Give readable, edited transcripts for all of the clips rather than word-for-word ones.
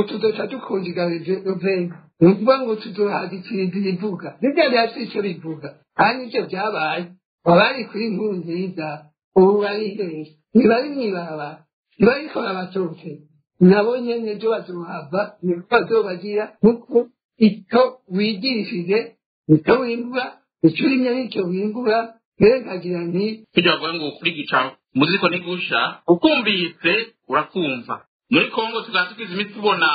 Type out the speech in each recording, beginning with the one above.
Tuzoca dukunjigarije ruvenga, ni ukuvuga ngo tuzohaga ikintu bivuga nibyo byatsi icyo bivuga. Kandi ibyo byabaye, abari kuri Nkuru Nziza ubu bari hehe? Ntibari mw'ibarabara, ntibariko barabatoteza? Nabo nyene ejo bazohava niko bazobagira, kuko icyo wigishije nicyo wimbura, icyo urimye nicyo wimbura. Rero nkagira nti Kugira bavuga ngo ukuri guca muziko ntigusha, ukumvise urakumva. Muri Kongo tukaba tugize iminsi tubona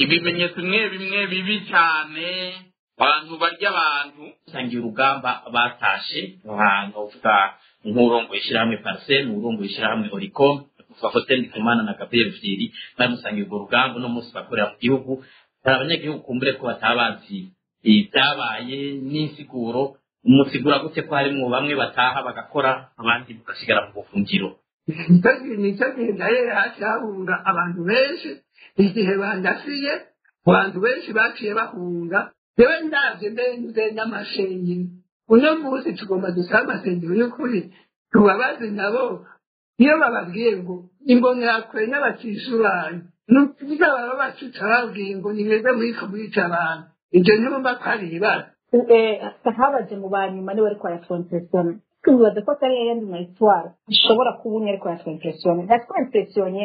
ibimenyetso bimwe bimwe bibi cyane, abantu barya abantu. Basangiye urugamba batashe ahantu, uvuga nk'urongoye ishyirahamwe PARCEM, urongoye ishyirahamwe OLUCOME, kuva Faustin Ndikumana na Gabriel Rufyiri bari musangiye urwo rugamba, uno munsi bakorera mu gihugu. Hari abanyagihugu kumbure ko bataba bazi ibyabaye n'insiguro. Musigura gute ko harimwo bamwe bataha bagakora, abandi bagasigara mu buhungiro? Nicyo gihe ndahere haci hahunga abantu benshi. Igihe bandasiye, abantu benshi baciye bahunga. Rero ndabye mbenze n'amashengero, uno munsi tugomba dusabe amasengero y'ukuri, tubabaze nabo iyo bababwiye ngo imbonerakure n'abatishubanyi, ni ukuvuga baba bacuca babwiye ngo ni mwebwe muriko murica abantu. Ibyo ntibumva ko ari ibibazo? Habaje mu banyuma niwe ariko aratwimpressiona. Twibaza ko atari yayandi ma histoire ishobora kuba umwe ariko aratwimpressiona, yatwimpressionye,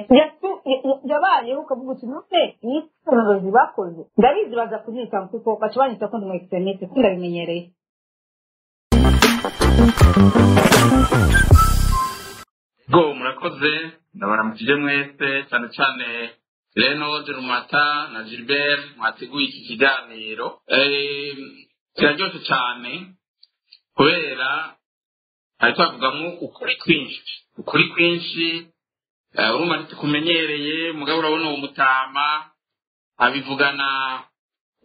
yabayeho ukavuga uti: "None iyi technology bakoze?" Ndabizi baza kunyita kuko baca banyita ko ndi umu extrémiste, kuko ndabimenyereye. Go murakoze, ndabaramukije mwese, cyane cyane Reno Rumata na Gilbert mwateguye iki kiganiro. Kiraryoshye cyane kubera hari twavugamo ukuri kwinshi, ukuri kwinshi. Urumva ntitukumenyereye, mugabo urabona uwo mutama abivugana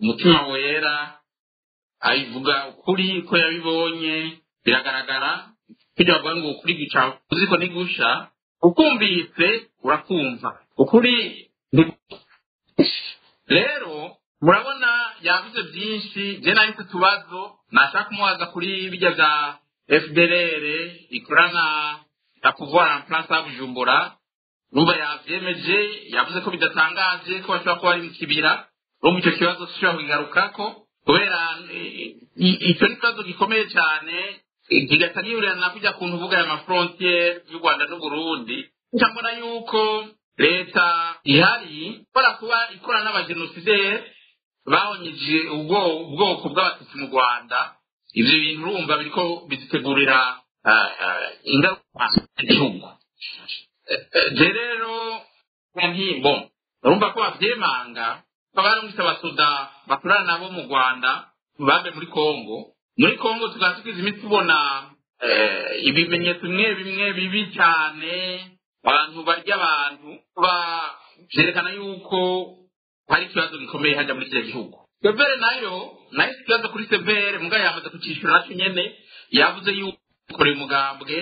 umutima wera, abivuga ukuri ko yabibonye, biragaragara. Kugira bavuga ngo ukuri guca uziko ntigusha, ukumvise urakumva ukuri. Rero murabona yavuze byinshi, je nahise utubazo nashaka kumubaza kuri bijya bya FDLR ikorana na pouvoir en place à Bujumbura. Urumva yavyemeje, yavuze ko bidatangaje ko bashobora kuba bari mu kibira. Urumva icyo kibazo dushobora kukigarukako kubera icyo ni ikibazo gikomeye cyane, kigasa niyurana kujya kuntu uvuga aya mafrontiere y'u Rwanda n'Uburundi. Nca mbona yuko leta ihari ikora kuba ikora n'abagenosideri bahonyeje ubwoko bw'Abatutsi mu Rwanda. Ivyo bintu urumva biriko bidutegurira ingaruka igihugu. Je rero nti bon, urumva ko bavyemanga ko barungitse abasoda bakorana nabo mu Rwanda babe muri Kongo. Muri Kongo tukaba tugize iminsi tubona ibimenyetso bimwe bimwe bibi cyane, abantu barya abantu, vyerekana yuko hari ikibazo gikomeye hajya muri kiriya gihugu. CVR nayo ikibazo kuri CVR, mugabo yamaze kucishura nacyo nyene. Yavuze yuko ikoreye umugambwe,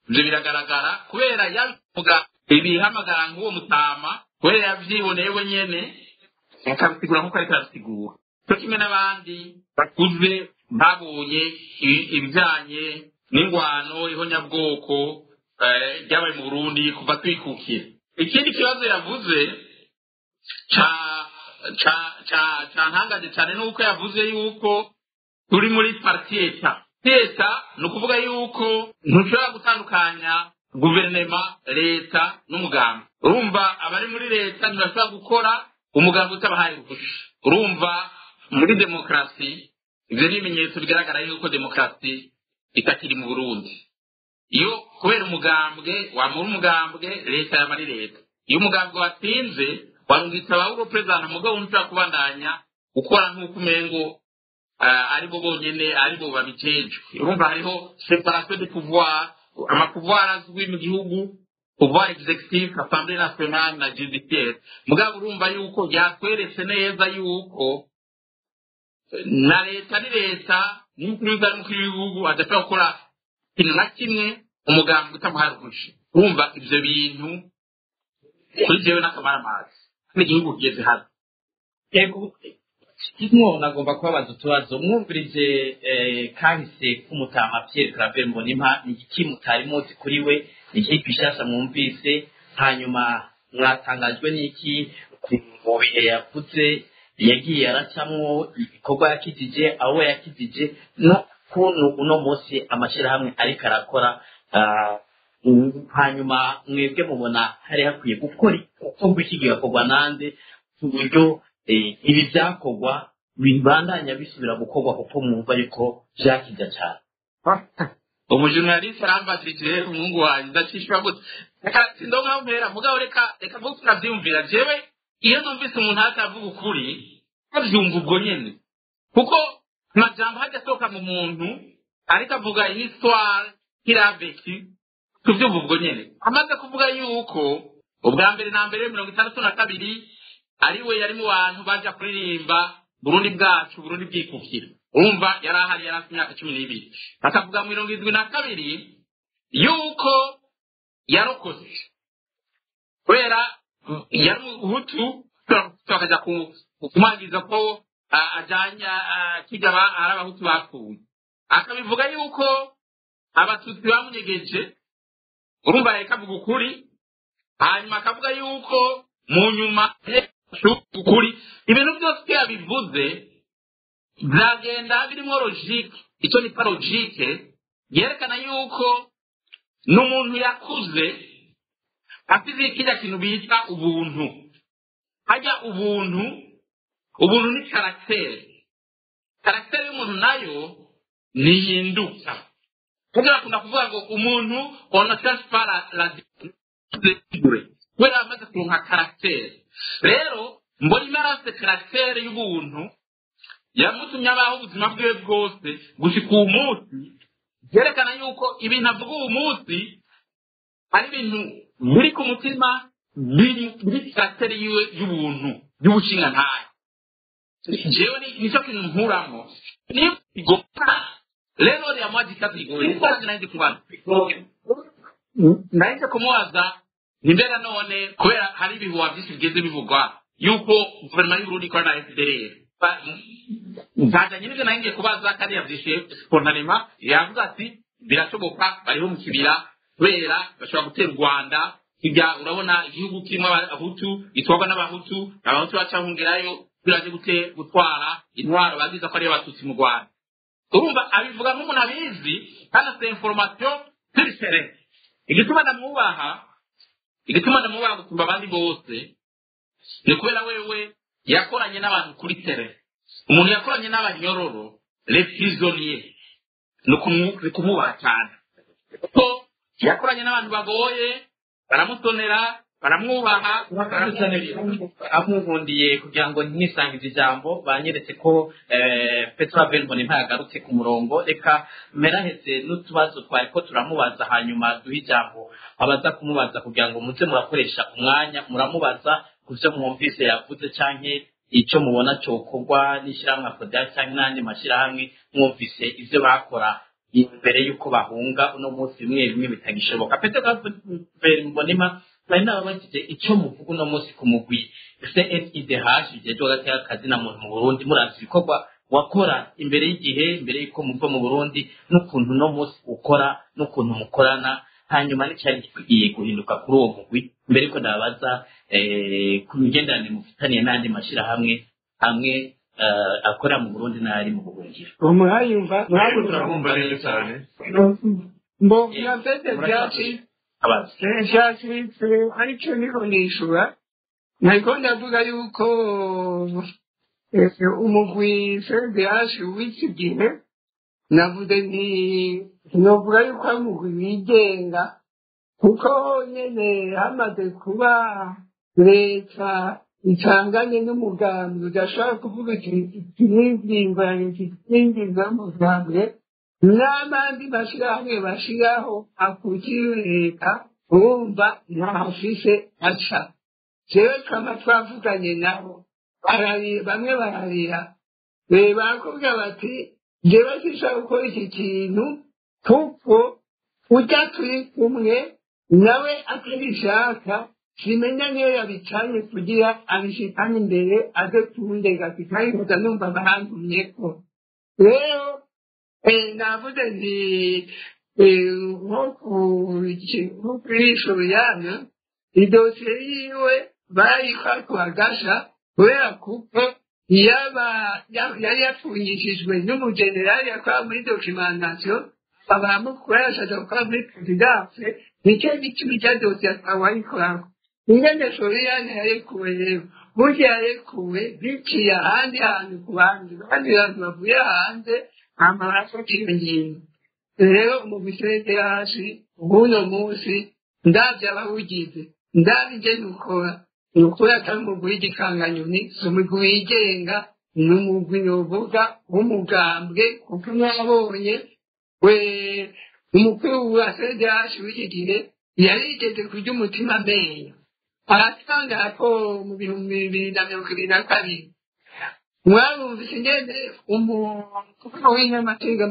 ivyo biragaragara kubera yabivuga ibihamagara nk'uwo mutama, kubera yavyiboneye we nyene akabisigura nk'uko ariko arabisigura, cyo kimwe n'abandi bakuze babonye ibijanye n'ingwano, ihonyabwoko ryabaye mu Burundi kuva twikukira. Ikindi kibazo yavuze ca ca ca cantangaje cyane nuko yavuze yuko turi muri parti état. État ni ukuvuga yuko ntushobora gutandukanya guverinema, leta n'umugambi. Urumva abari muri leta ntibashobora gukora umugambi utabahaye uruhusha. Urumva muri demokarasi, ivyo ni ibimenyetso bigaragara yuko demokarasi itakiri mu Burundi. Iyo kubera umugambwe wamura umugambwe, leta yama ari leta. Iyo umugambwe watsinze, warungitse abawurepresenta, mugabo ntushobora kubandanya ukora nk'uko umengo aribo bonyene aribo babijejwe. Urumva hariho séparation de pouvoir, amapouvoir azwi mu gihugu: pouvoir exécutif, Assemblée nationale na judiciaire. Mugabo urumva yuko yakweretse neza yuko na leta ni leta, n'umukuru w'igihugu ari umukuru w'igihugu, adashobora gukora ikintu na kimwe umugambi utamuhaye uruhusha. Urumva ivyo bintu kuri jewe n'akamaramazi n'igihugu kigeze hano. Yego, mwo nagomba kubabaza utubazo. Mwumvirije kahise k'umutama Pierre Claver Mbonimpa, ni iki mutari muzi kuri we? Ni iki gishasha mwumvise? Hanyuma mwatangajwe n'iki ku Mu bihe yavuze yagiye aracamwo, ibikorwa yakijije, abo yakijije, n'ukuntu uno munsi amashyirahamwe ariko arakora. Hanyuma mwebwe mubona hari hakwiye gukora gukorwa iki, gigakorwa nande, ku buryo ibi byakorwa bibandanya bisubira gukorwa, kuko mwumva ariko byakijya cyane? Umujournaliste arambajije, umuhungu wanjye, ndacishura gute? Reka sindonka mpera, mugabo reka mvuge tunavyumvira. Jewe iyo numvise umuntu atavuga ukuri, avyumva ubwo nyene, kuko amajambo hajya asohoka mu muntu ariko avuga histoire qu'il a vécu, tuvyumva ubwo nyene. Amaze kuvuga yuko ubwa mbere na mbere 62 ariwe yari mu bantu baja kuririmba "Burundi bwacu, Burundi bwikukira", urumva yari ahari, yari afite imyaka 12. Akavuga 72 yuko yarokotse kubera yari umuhutu, bakaja kumwangiza ko ajanye kijya ari abahutu bapfuye. Akabivuga yuko abatutsi bamunyegeje, urumva yariko avuga ukuri. Hanyuma akavuga yuko mu nyuma ukuri, ibintu byose iyo yabivuze byagenda birimo logique, icyo nita logique yerekana yuko n'umuntu yakuze afite kirya kintu bita ubuntu. Hajya ubuntu, ubuntu ni caractère. Caractère y'umuntu nayo ntihinduka, kuko bakunda kuvuga ngo umuntu on ne change pas la kubera amaze kuronka caractère. Rero mbona imara afite caractère y'ubuntu yamutumye abaho ubuzima bwiwe bwose gushika uwu munsi, byerekana yuko ibintu avuga uwu munsi ari ibintu biri ku mutima, biri muri caractère yiwe y'ubuntu, y'ubushingantahe. Jewe nicyo kintu nkuramo niyo igora. Rero yamwajikazigoye nahise kubaza, nahise kumubaza ni mbega none kubera hari ibihuha byinshi bigeze bivugwa yuko guverinoma y'Uburundi ikorana na FDLR, nzajanye n'ibyo nari ngiye kubaza, kandi yavyishuye spontanément. Yavuze ati birashoboka, bariho mu kibira kubera bashobora gutera u Rwanda. Kijya urabona igihugu kirimo abahutu, gitwarwa n'abahutu, abahutu bacahungirayo biraje gute gutwara intwaro baziza ko ariyo abatutsi mu Rwanda. Urumva abivuga nk'umuntu abizi kandi afite information sur terrain. Igituma ndamwubaha, igituma ndamwubaha gusumba abandi bose, ni kubera wewe yakoranye n'abantu kuri terrain. Umuntu yakoranye n'abanyororo, les prisonniers, ni kumwubaha cyane, kuko yakoranye n'abantu bagoye, baramusonera, baramwubaha. Amunkundiye kugira ngo ntisangize ijambo, banyeretse ko Petro Mbonimpa ntayagarutse ku murongo. Reka meraheze n'utubazo twari ko turamubaza, hanyuma duhe ijambo abaza kumubaza, kugira ngo muze murakoresha umwanya muramubaza ku byo mwumvise yavuze, canke icyo mubona cyokorwa n'ishyirahamwe APRODH cyangwa n'andi mashyirahamwe mwumvise ibyo bakora imbere y'uko bahunga, uno munsi bimwe bimwe bitagishoboka. Petro Mbonimpa, bari nababajije icyo muvuga uno munsi ku mugwi CNIDH ujejwe hagati y'akazi na muntu mu Burundi, muravye ibikorwa wakora imbere y'igihe, imbere y'uko muva mu Burundi, n'ukuntu uno munsi ukora, n'ukuntu mukorana, hanyuma n'icyari gikwiye guhinduka kuri uwo mugwi, mbere yuko ndababaza ku migenderanire mufitaniye n'andi mashirahamwe amwe akorera mu Burundi n'ayari mu buhungiro. Murayumva? Turabumva neza cyane. Mbo nafete byatsi abazi byacitse, aricyo niko nishura. Nariko ndavuga yuko umugwi CNDH w'iki gihe, navuze nti sinovuga yuko ari umugwi wigenga, kuko nyene hamaze kuba leta icanganye n'umugambi, udashobora kuvuga uti iki n'ingingo yanjye, iki n'ingingo y'umugambwe, n'abandi mashirahamwe bashiraho akukira leta, urumva ntahafise aca. Jewe twama twavuganye nabo, bararira, bamwe bararira, barakubwira bati jewe sinshobora gukora iki kintu kuko ujya turi kumwe nawe atabishaka, simenya niyo yabicanye kugira abishikane imbere aze kundega ati kandi nkuza numva barantumyeko. Rero navuze nti nko kuri Shoriyana, idosiye yiwe barayikora agasha. Kubera kuko yaba yari yapfungishijwe n'umujenerali yakora muri documentation, abamukura yashaka gukora muri perezidanse, nicyo gituma icya dosiye atawayikorako. Ingene Floriane yarekuwe rero, burya yarekuwe biciye ahandi hantu ku bandi bandi bantu bavuye hanze, hama barafata iyo ngingo. Rero umugwi CNDH w'uno munsi, ndavye abawugize, ndavye ingene ukora, ni ukuri atari umugwi w'igikanganyoni, si umugwi wigenga, ni umugwi novuga w'umugambwe, kuko mwabonye we umukuru wa CNDH w'iki gihe yarigeze kurya umutima amenyo, aratanga raporo mu 2022. Mwarumvise ingene umukuru w'inyamateka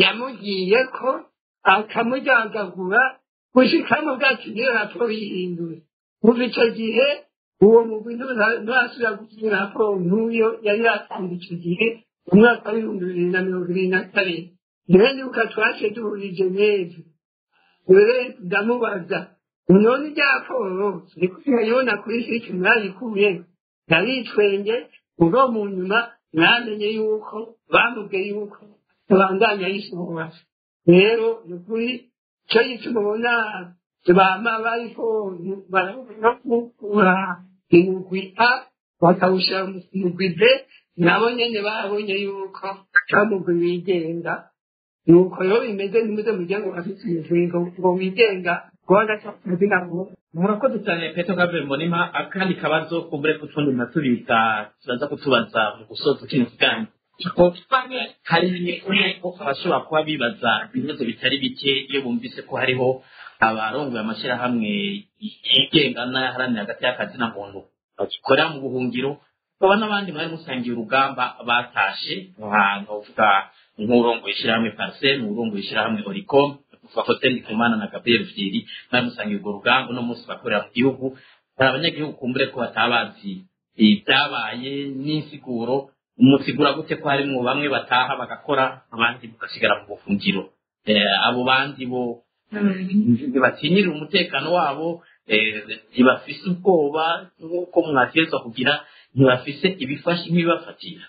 yamugiye ko akamuryagagura gushikamo bwacu, niyo raporo yihindura. Kuva ico gihe uwo mugwi nturasubira gukina raporo nk'uyo yari yatanze ico gihe mu mwaka wa 2022. Rero nibuka twaciye duhurije Geneve, rero ndamubaza: "None irya raporo niko yayibona kuri site mwayikuye?" Naritwenge ubwo mu nyuma mwamenye yuko bamubwiye yuko abandanya yisohora. Rero ni ukuri cyo gituma ubona bama bariko barakura umugwi A bakawushyira mu mugwi B, nabo nyene babonye yuko atari umugwi wigenga. Nuko rero bimeze, ntimuze mujye ngo bafite umuzingo ngo wigenga ngo. Murakoze cyane, Petero Gabriel Mbonimpa. Akandi kabazo kumbure kutundi natubika turaza kutubaza mu gusoza kino kiganiro, ko hari abashobora kuba bibaza ibibazo bitari bike iyo bumvise ko hariho abarongoye amashyirahamwe yigenga n'ayaharanira hagati y'akazi na muntu bagikorera mu buhungiro, bakaba n'abandi mwari musangiye urugamba batashe ahantu, uvuga nk'urongoye ishyirahamwe Parsem, urongoye ishyirahamwe Oricom, kuva Faustin Ndikumana na Gabriel Rufyiri mwari musangiye urwo rugamba, uno munsi bakorera mu gihugu. Hari abanyagihugu kumbure ko batabazi ibyabaye n'insiguro. Musigura gute ko harimwo bamwe bataha bagakora, abandi bagasigara mu buhungiro? Abo bandi bo ntibatinyirira umutekano wabo, ntibafise ubwoba nk'uko mwategerezwa kugira, ntibafise ibifashe nk'ibibafatira?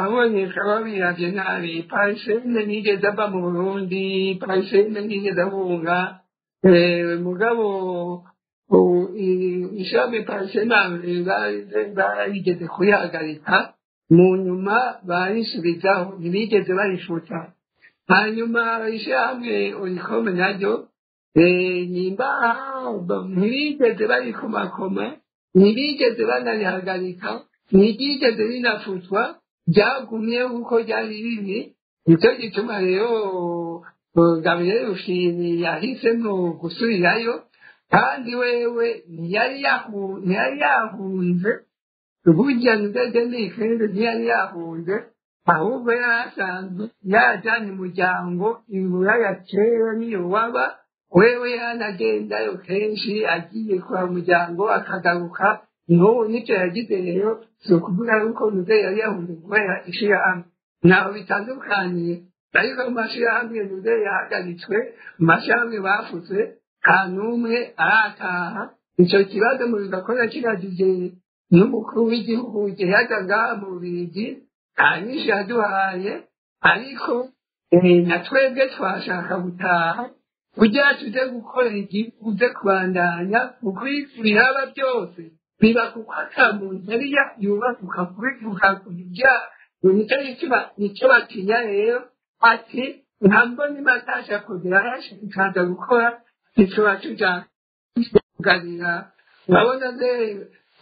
Abonye babiravye nabi. Parsem nigeze ava mu Burundi, Parsem nigeze ahunga. Mugabo ishami Parsem barigeze kurihagarika, mu nyuma barisubizaho, ntibigeze barifuta. Hanyuma ishyirahamwe Oricom naryo, nimba ntibigeze barikomakoma, ntibigeze banarihagarika, ntiryigeze rinafutwa, ryagumye uko ryari riri. Nicyo gituma rero Gabriel Rufyiri yahisemo gusubirayo, kandi wewe ntiyari yahunze. Burya ndege nikende ntiyari yahunze, ahubwo yari asanzwe yajanye umuryango iburaya kera, niyo waba. Wewe yanagendayo kenshi, agiye kwa muryango akagaruka. N'ubu nicyo yagize. Rero si ukuvuga yuko muzehe yari yahunze kubera ishirahamwe, ntaho bitandukaniye. Ariko mu mashirahamwe muzehe yahagaritswe, mu mashirahamwe bafutse, nta n'umwe arataha. Ico kibazo mubiga ko nakibajije n'umukuru w'igihugu igihe yaja ngaha mu Bubirigi, nta nyinshi yaduhaye. Ariko na twebwe twashaka gutaha kugira tuze gukorera igihugu, uze kubandanya, kuko ibihaba byose biba kuko ata muntu yari yubahuka kubivuga kugira nicyo gituma nicyo batinya. Rero ati nta mboni matasha kugira ikaza gukora ntituba tuja kuganira. Urabona ze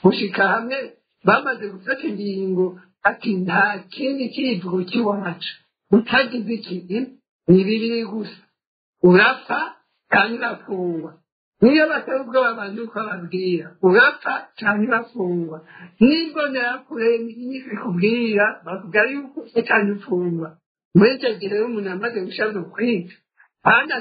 gushika hamwe bamaze gufata ingingo ati nta kindi kivugo cy'iwacu, utagize iki ni bibiri gusa: urapfa cyangwa urafungwa. Niyo batari ubwoba abantu uko babwira urapfa cyangwa urafungwa, n'imbonera ikubwira bavuga yuko cyane ufungwa. Muri icyo gihe rero umuntu amaze gushaka kwica kandi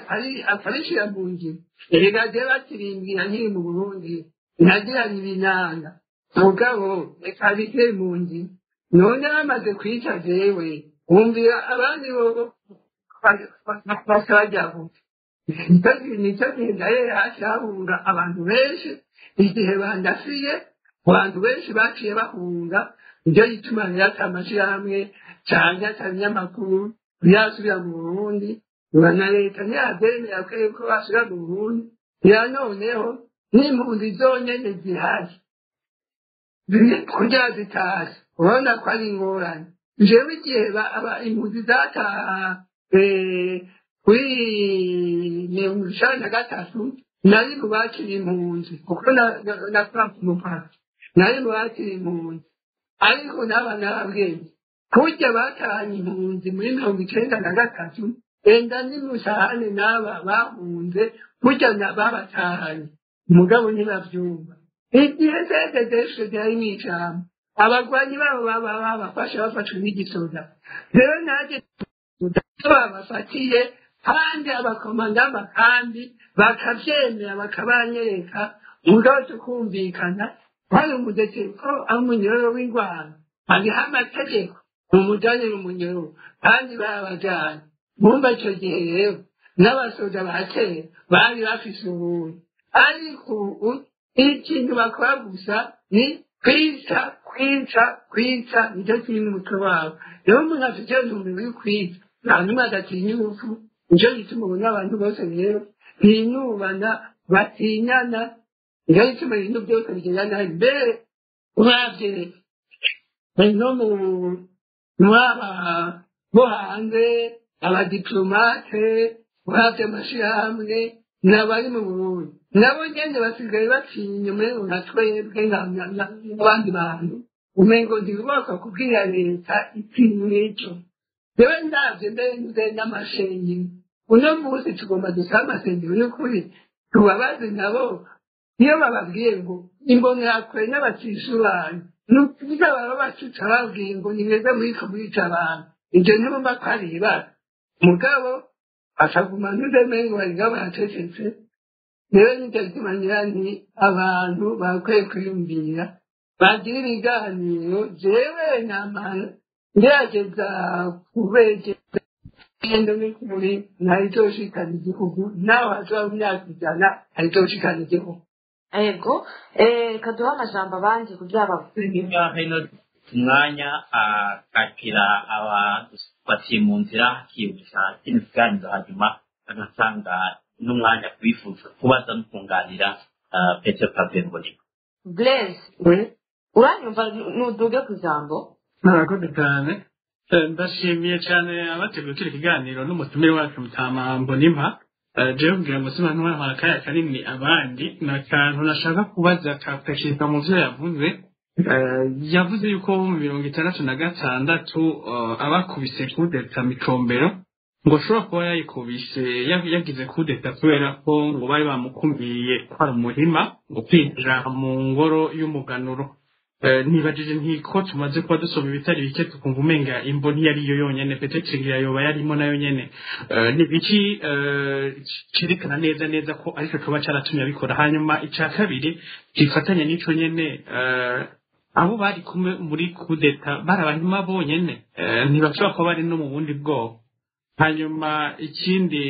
akarishyira mu ngiro. Erega jye bakirimbwira nkiri mu Burundi nagiranye ibinanga, mugabo reka bike mu ngiro. None bamaze kwica jewe, wumvira abandi bo bajya gupfa. Nicyo gihe ndaye hasi hahunga abantu benshi. Igihe bandasiye, abantu benshi baciye bahunga. Nicyo gituma rero ata mashyirahamwe canke ata binyamakuru birasubira mu Burundi, na leta ntiyavyemera ko basubira mu Burundi. Ya noneho n'impunzi zonyene zihari kugira zitahe, urabona ko ari ingorane. Jewe igihe impunzi zataha kuri 93, nari mu bakira impunzi, kuko nakora ku mupaka, nari mu bakira impunzi. Ariko naba narabwiye kurya batahanye impunzi muri 93, enda nimusahane n'aba bahunze kurya babatahanye, umugabo ntibavyumva. Igihe CNDD-FDD yari mw'ijambo, abagwanyi babo baba babafashe, bafashwe n'igisoda. Rero nanjye babafatiye kandi abakomanda b'amakambi bakavyemera, bakabanyereka, mugabo tukumvikana. Hari umudete ko ari umunyororo w'ingwano, hariho amategeko, mumujanye mu munyororo, kandi babajanye. Mumva ico gihe rero n'abasoda ba kera bari bafise ubuntu, ariko ubu ikintu bakora gusa ni kwica, kwica, kwica, nicyo kiri mu mutwe wabo. Rero umuntu afite iyo ntumbero yo kwica, nta n'umwe adatinya urupfu. Nicyo gituma ubona abantu bose rero binubana, batinyana. Nicyo gituma ibintu byose bigenda nabi. Mbere uravye no mu mwaba bo hanze, abadiplomate, uravye amashirahamwe n'abari mu Burundi, nabo nyene basigaye batinya, umengo nka twebwe n'abandi bantu, umengo ntibubaka kubwira leta ikintu n'ico. Rero ndavye mbere nze n'amashengero, uno munsi tugomba dusabe amasengero n'ukuri tubabaze nabo. Iyo bababwiye ngo imbonerakure n'abacisha banyu, ni ukuvuga baba bacuca babwiye ngo ni mwebwe muriko murica abantu. Ivyo ntibumva ko ari ibara, mugabo akaguma ntuzemengo bariga baracecetse. Rero nicyo gituma ngira nti abantu bakwiye kwiyumvira, bagira ibiganiro. Jewe namara ngerageza kubegeza ingendo n'ukuri, ntarizoshikana igihugu, nawe hazoba mu myaka 100 ntarizoshikana igihugu. Ego, reka duhe amajambo abandi kugira Niba umwanya akakira abafatiye mu nzira, akiyibutsa kino kiganiro, hanyuma agatanga n'umwanya kubifuza kubaza no kunganira Petero Claver Mbonimpa. Blaise, uranyumva? Nuduge ku ijambo. Murakoze cyane. Ndashimiye cyane abateguye kino kiganiro n'umutumire wacu Mutama Mbonimpa. Jewe kugira ngo sima ntwara akanya kanini abandi, ni akantu nashaka kubaza kapekeza mu vyo yavuze. Yavuze yuko mu 66 abakubise kudeta Micombero, ngo ashobora kuba yayikubise, yagize kudeta kubera ko ngo bari bamukumiriye ko ari umuhima ngo kwinjira mu ngoro y'umuganuro. Nibajije ntiko tumaze kuba dusoma ibitari bike, tukumva umenga imbo ntiyari yo yonyene, peut-être ngira yoba yarimo nayo nyene. Ni biki cerekana neza neza ko aricyo coba caratumye abikora? Hanyuma ica kabiri gifatanya n'ico nyene, abo bari kumwe muri kudeta bari abahima bonyene? Ntibashobora kuba bari no mu bundi bwoko? Hanyuma ikindi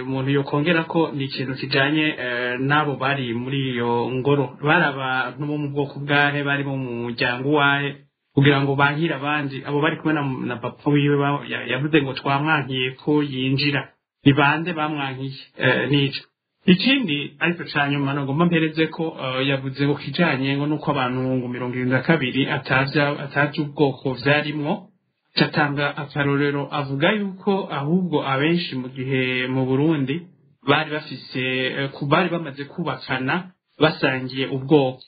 umuntu yokongera ko ni ikintu kijanye n'abo bari muri iyo ngoro, bari abantu bo mu bwoko bwahe, bari bo mu muryango wahe, kugira ngo bankire abandi abo bari kumwe na papa wiwe yavuze ngo twamwankiye ko yinjira? Ni bande bamwankiye? Nico ikindi. Ariko ca nyuma nagomba mpereze ko yavuze ngo kijanye ngo nuko abantu ngo 72 atavya ubwoko vyarimwo, catanga akarorero avuga yuko ahubwo abenshi mu gihe mu Burundi bari bafise bari bamaze kubakana basangiye ubwoko.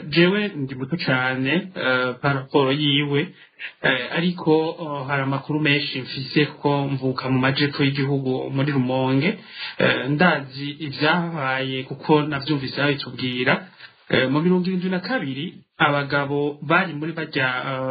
Jewe ndi muto cane par rapport yiwe, ariko hari amakuru menshi mfise ko mvuka mu majepfo y'igihugu muri Rumonge. Ndazi ivyabaye kuko navyumvise babitubwira. Mu 72 abagabo bari muri barya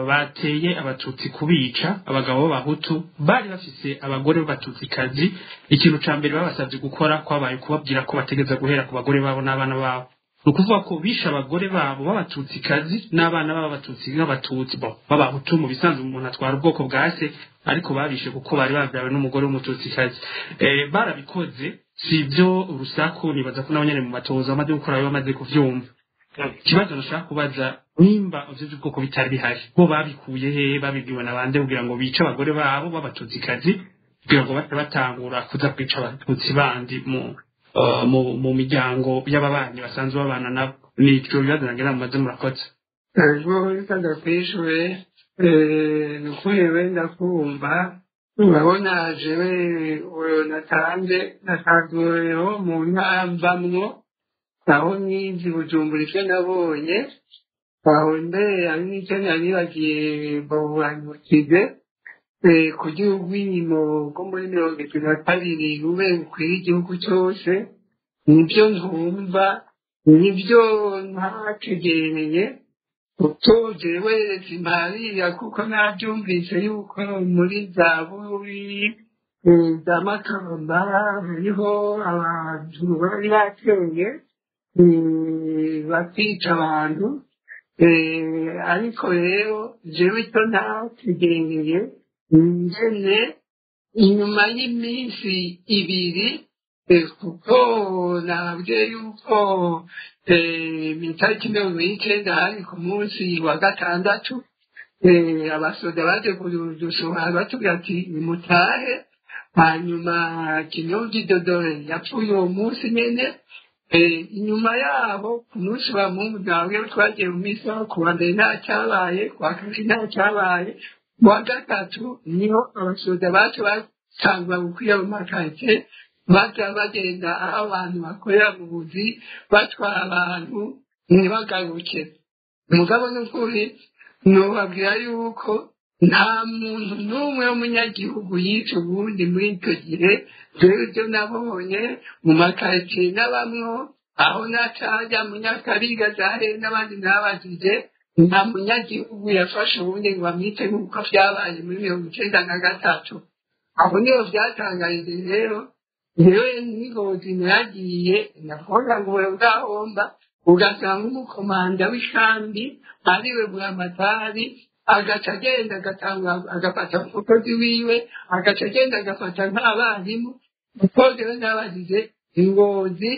bateye abatutsi kubica, abagabo b'abahutu bari bafise abagore b'abatutsikazi. Ikintu ca mbere babasavye gukora kwabaye kubabwira ko bategeza guhera ku bagore babo n'abana babo. Ni ukuvuga ko bishe abagore babo b'abatutsikazi n'abana b'abatutsi n'abatutsi bo b'abahutu. Mu bisanzwe umuntu atwara ubwoko bwa se, ariko babishe kuko bari babyawe n'umugore w'umututsikazi. Barabikoze. Si ibyo urusaku, nibaza ko nabo nyene mu matoza bamaze gukora bamaze kuvyumva. Ikibazo nashaka kubaza, nimba ivyo by'ubwoko bitari bihari, bo babikuye hehe? Babibwiwe na bande kugira ngo bice abagore babo b'abatutsikazi, kugira ngo bace batangura kuza kwica abatutsi bandi mu miryango y'ababanyi basanzwe babana nabo? Ni ivyo bibazo nagira mumaze. Murakoze. Ego, reka ndakwishure. Ni ukuri wenda kumva urabona jewe uyo natanze ururero mu ntara mvamwo, aho nize Bujumbura, ivyo nabonye aho. Mbere hari n'icyo nari nibagiye baburanukije kugira urwimo rwo muri 72 rube rukwire igihugu cyose. Nibyo ntumva, nibyo ntategereye, kuko jewe simparira, kuko nabyumvise yuko muri za Bururi, za Makamba hariho abantu bari bateye, bakica abantu. Ariko rero jewe icyo ntategereye, ngene inyuma y'iminsi 2, kuko nababwiye yuko itariki 90 hari ku munsi wa gatandatu, abasoda baje kudusohora batubwira ati nimutahe. Hanyuma Kinyogi Dodore yapfuye uwo munsi nyene. Inyuma yaho ku munsi wa Mungu nabwe twagiye mu misa, ku wa mbere nta cyabaye, ku wa kabiri nta cyabaye, mu wa gatatu niho abasoda bacu batangura gukwira mu makaritsiye, baja bagenda aho abantu bakorera mu buzi, batwara abantu ntibagaruke. Mugabo n'ukuri nobabwira yuko nta muntu n'umwe w'umunyagihugu yica ubundi muri icyo gihe. Jewe ibyo nabonye mu makaritsiye n'abamwo aho nacaja mu Nyakabiga zahe n'abandi nabajije, nta munyagihugu yafashe uwundi ngo amwice nk'uko vyabaye muri 93. Aho niho vyatangarije rero. Yewe n'ingozi naragiye nakora ngo bwahomba, ugasanga umukomanda w'ikambi ariwe Buramatari agaca agenda agatanga agafata umukozi wiwe, agaca agenda agafata nk'abarimu, kuko jewe nabagize ingozi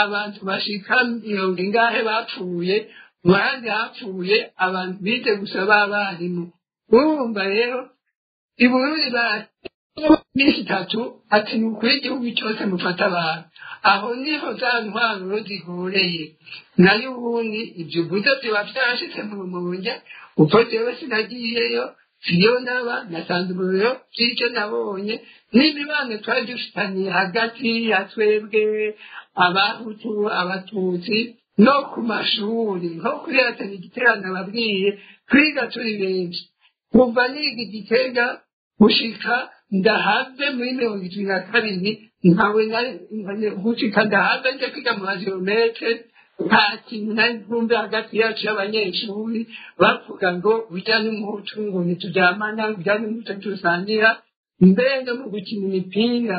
abantu bashika mirongo ingahe bapfuye, mu bandi hapfuye abantu bize gusa b'abarimu. Urumva rero i Burundi minsi 3 ati ni ukuri igihugu cyose mufata abantu. Aho niho za ntwaro zihoreye. Nayo ubundi ibyo uvuze biba byarashitse mu Rumonge, uko jewe sinagiyeyo, siyo naba nasanze umuriro by'icyo nabonye n'imibano twari dufitaniye hagati ya twebwe abahutu abatutsi no ku mashuri, nko kuri atari igiterane ababwiye twiga turi benshi. Kuva niga Igitega gushika ndahave muri 72, ntawe gushika ndahave nje kwiga mu bageometre, nta kintu nari bwumve hagati yacu y'abanyeshuri bavuga ngo ujya n'umuhutu ngo ntituryamana, ujya n'umuhutu tusangira. Mbere no mu gukina imipira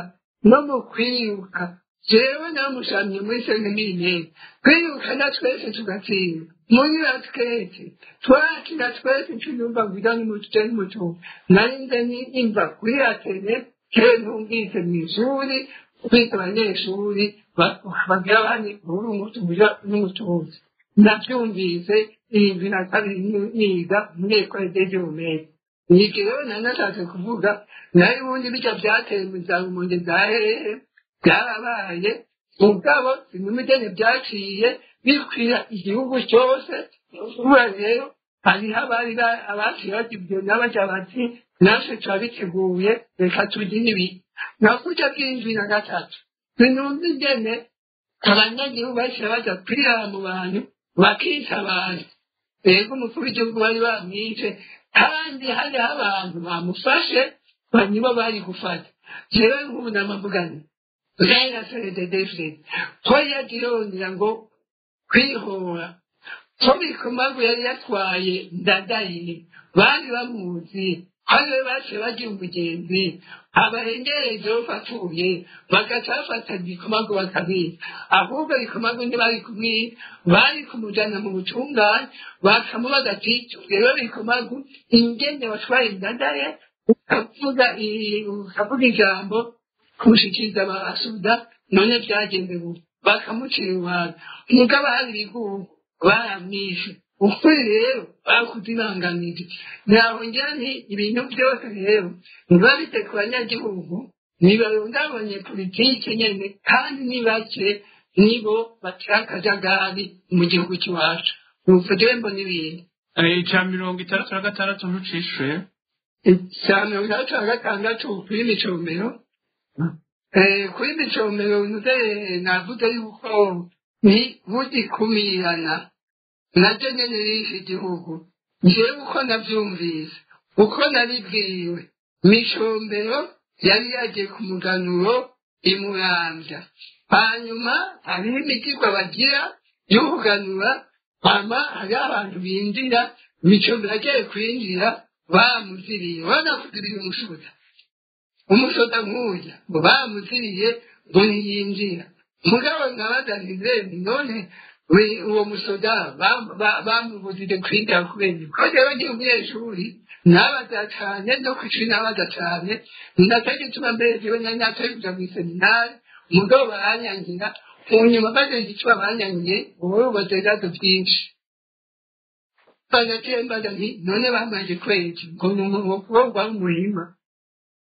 no mu kwiruka, jewe namushamye muri 5000, kwiruka na twese tugatsinda, muri basiketi twakina twese, tuyumva ngo ujya n'umuhutu ujya n'umuhutu. Nari nze nimva kuri atene kera ntumvise mw'ishuri kwiga abanyeshuri bagira bani uri umuhutu uja n'umututsi. Navyumvise 72 niga muri école des géomètres. Niki rero nari nashatse kuvuga. Nayo ubundi bijya byateye mu za Rumonge za hehe byarabaye, mugabo sinumigene byaciye bikwira igihugu cyose. Ubu rero hariho abari abaciye bagira ibyo n'abaja bati natwe turabiteguye, reka tugire ibi nakurya bw'73. Sinumva ingene abanyagihugu baciye baja kwirara mu bantu bakica abantu. Rero umukuru w'igihugu bari bamwice, kandi hariho abantu bamufashe nibo bari gufata. Jewe nk'ubu namavugane rero CNDD-FDD ko yagirondera ngo kwihora ko Bikomagu yari yatwaye Ndadaye, bari bamuzi, hariwe baciye bagira umugenzi abahengereje bafatuye, bagaca bafata Bikomagu bakabica. Ahubwo Bikomagu ntibari kumwica, bari kumujana mu butungane, bakamubaza ati rero Bikomagu, ingene watwaye Ndadaye, ukavuga ijambo kumushikiriza abasuda. None byagenze gute? Bakamucira urubanza, mugabo hari ibigugu baramwishe. Ukuri rero bakuzibanganije, ntaho ngira nti ibintu byose rero ntibabite ku banyagihugu, nibaronda abanyepolitike nyene, kandi ni bake nibo batera akajagari mu gihugu cy'iwacu. Nuko jewe mbona ibintu. Ica 66 ntucishuye. Icya 66 kuri Micomero, kuri Micomero nze navuze yuko ni bugikumirana naryo nyene rishe igihugu. Jewe uko navyumvise, uko nabibwiwe, Micombero yari yagiye ku muganuro imuramvya, hanyuma hariho imigirwa bagira yo kuganura, hama hariho abantu binjira. Micombero agiye kwinjira bamuziriye, banakuziriye umusoda, umusoda nk'urya ngo bamuziriye ngo ntiyinjira. Mugabo nkabaza nti none uwo musoda bamubujije kwinjira kubera iki? Ko jewe ndi umunyeshuri nabaza cane, no kw'ishuri nabaza cane, natagituma mbere jewe nari nataye kuja mw'iseminari, mugabo baranyangira. Mu nyuma baze igituma banyangiye, wowe ubaza ibibazo vyinshi. Banaciye mbaza nti none bamanje kubera iki? Ngo ni umukobwa w'umuhima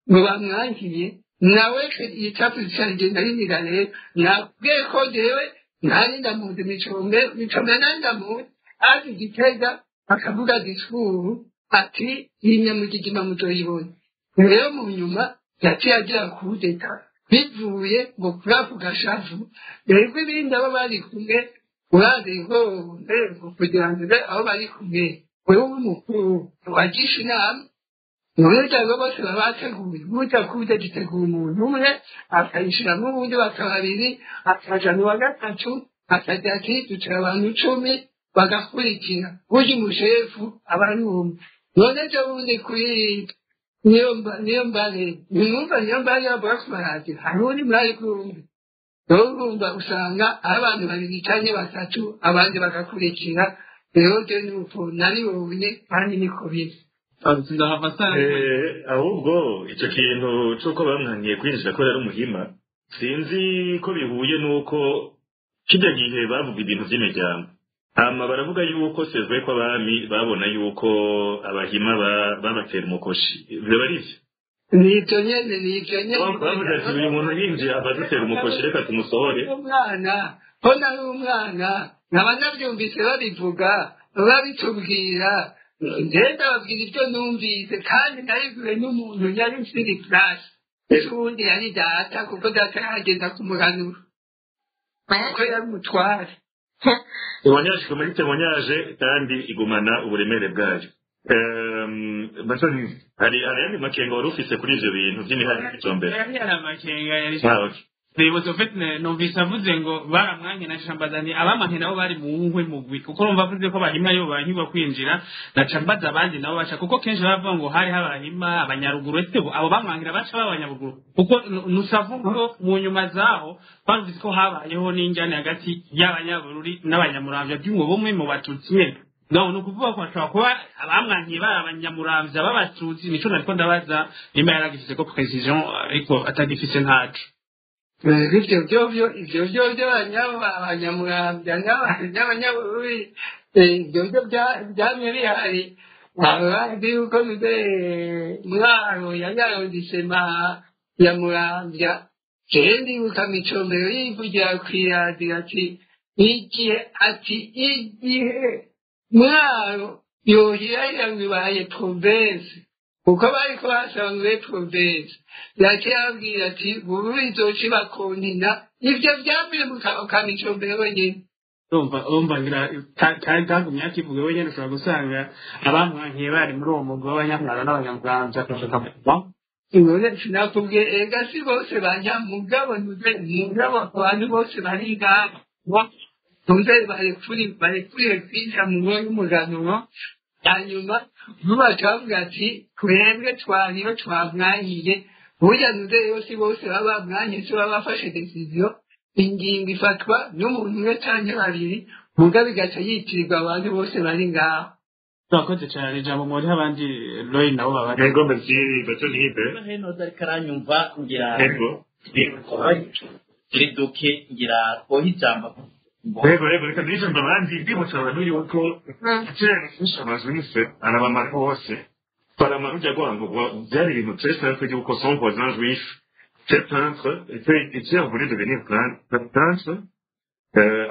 ngo bamwangiye nawe. Icapu canje ndarinira rero, nabwiye ko jewe nari ndamuzi Micombe, Micombe nari ndamuzi azi Gitega, akavuga discours ati iyi nyamugigima muzoyibona. Rero mu nyuma yaciye agira kudeta bivuye ngo kuri ako gashavu. Rero ibindi abo bari kumwe urazi ngo ngo kugira ngo abo bari kumwe, wewe umukuru wagisha inama, none cyangwa bose baba bateguye burya kuda gitegura umuntu umwe akayishiramo ubundi bakaba babiri, akajana uwa gatatu akagira ati ducara abantu 10 bagakurikira. Burya umushefu aba ari umwe. None ejo bundi kuri niyo mbare nimwumva niyo mbare bavuga ku maradiyo, hari undi mwari kumwe. Rero urumva usanga ari abantu babiri canke batatu, abandi bagakurikira. Rero je nuko nabibonye kandi niko biri. Ndahava nsanga Ahubwo icyo kintu cy'uko bamwangiye kwinjira kubera ari umuhima, sinzi ko bihuye n'uko kijya gihe bavuga ibintu by'imiryango, hama baravuga yuko sezwe ko abami babona yuko abahima babatera umukoshi. Biba ari ivyo? Nivyo nyene, nivyo nyene. Bavuga ati uyu muntu yinjiye abadutera umukoshi, reka tumusohore. Umwana ko nari umwana nkaba nabyumvise babivuga babitubwira, ngenda babwira ibyo numvise, kandi nabibwiwe n'umuntu yari nsiri class, ejo ubundi yari data, kuko data yagenda kumuganura kuko yari umutware. Témoignage iguma ari témoignage kandi igumana uburemere bwayo. Batoni, hari ayandi makenga wari ufise kuri ivyo bintu vy'imihari mbere? Yari amakenga yari Ah, okay. Nibutse ufite numvise avuze ngo baramwanke, na mbaza nti abamwanke nabo bari mu nkwe mugwi, kuko urumva avuze ko abahima yo bankigwa kwinjira, naca mbaza abandi nabo baca, kuko kenshi bavuga ngo hari abahima abanyaruguru, ese bo abo bamwankira baca b'abanyaruguru? Kuko nusavu ko mu nyuma zaho bavuze ko habayeho n'injyane hagati y'abanyabururi n'abanyamuramvya by'umwe bumwe mu batutsi nyene. No ni ukuvuga ko bashobora kuba abamwankiye bari abanyamuramvya b'abatutsi. Nico nariko ndabaza nimba yaragifise ko précision, ariko atagifise ntaco. Ibyo byovyo, ivyo byovyo abanyamurambya n'abanyabururi, ibyo byo byamye bihari. Abazi yuko bize Mwaro yanyarondisema ya Muramvya. Jewe ndibuka Micombero yivugira kw'iradiyo ati igihe, ati igihe Mwaro yohirahira ngo ibaye province, kuko bariko basaba ngo ibe province, yaciye ababwira ati Bururi izoca iba kontina. Ivyo vyavuye mu kanwa ka Micombero wenyene. Urumva ngira kari kagumye akivuga wenyene, ushobora gusanga abamwankiye bari muri uwo mugwi w'abanyamwaro n'abanyamuramvya akavuga. None sinakubwiye ega si bose banyamugabo ntuze mugabo abantu bose bari ngaho ntuze barekuriye kwinjira mu ngo y'umuganuro, hanyuma vuba bavuga ati twebwe twariyo twamwanyiye. Burya ntuze rero si bose baba bamwanyiye, si baba bafashe décision, ingingo ifatwa n'umuntu umwe canke babiri, mugabo igaca yitirirwa abantu bose bari ngaho. Turakoze cyane, ijambo muri abandi Roy nabo baba. Yego, merci Batoni Hibe. Heno ariko aranyumva ngira. Yego. Turi duke ngira twohe ijambo. Yego yego, reka duhe ijambo abandi. Ndibutsa abantu yuko kera kenshi abazungu arabamara hose, baramara ujya guhangurwa. Byari ibintu très simple yuko son voisin juif était peintre, était voulu devenir peintre,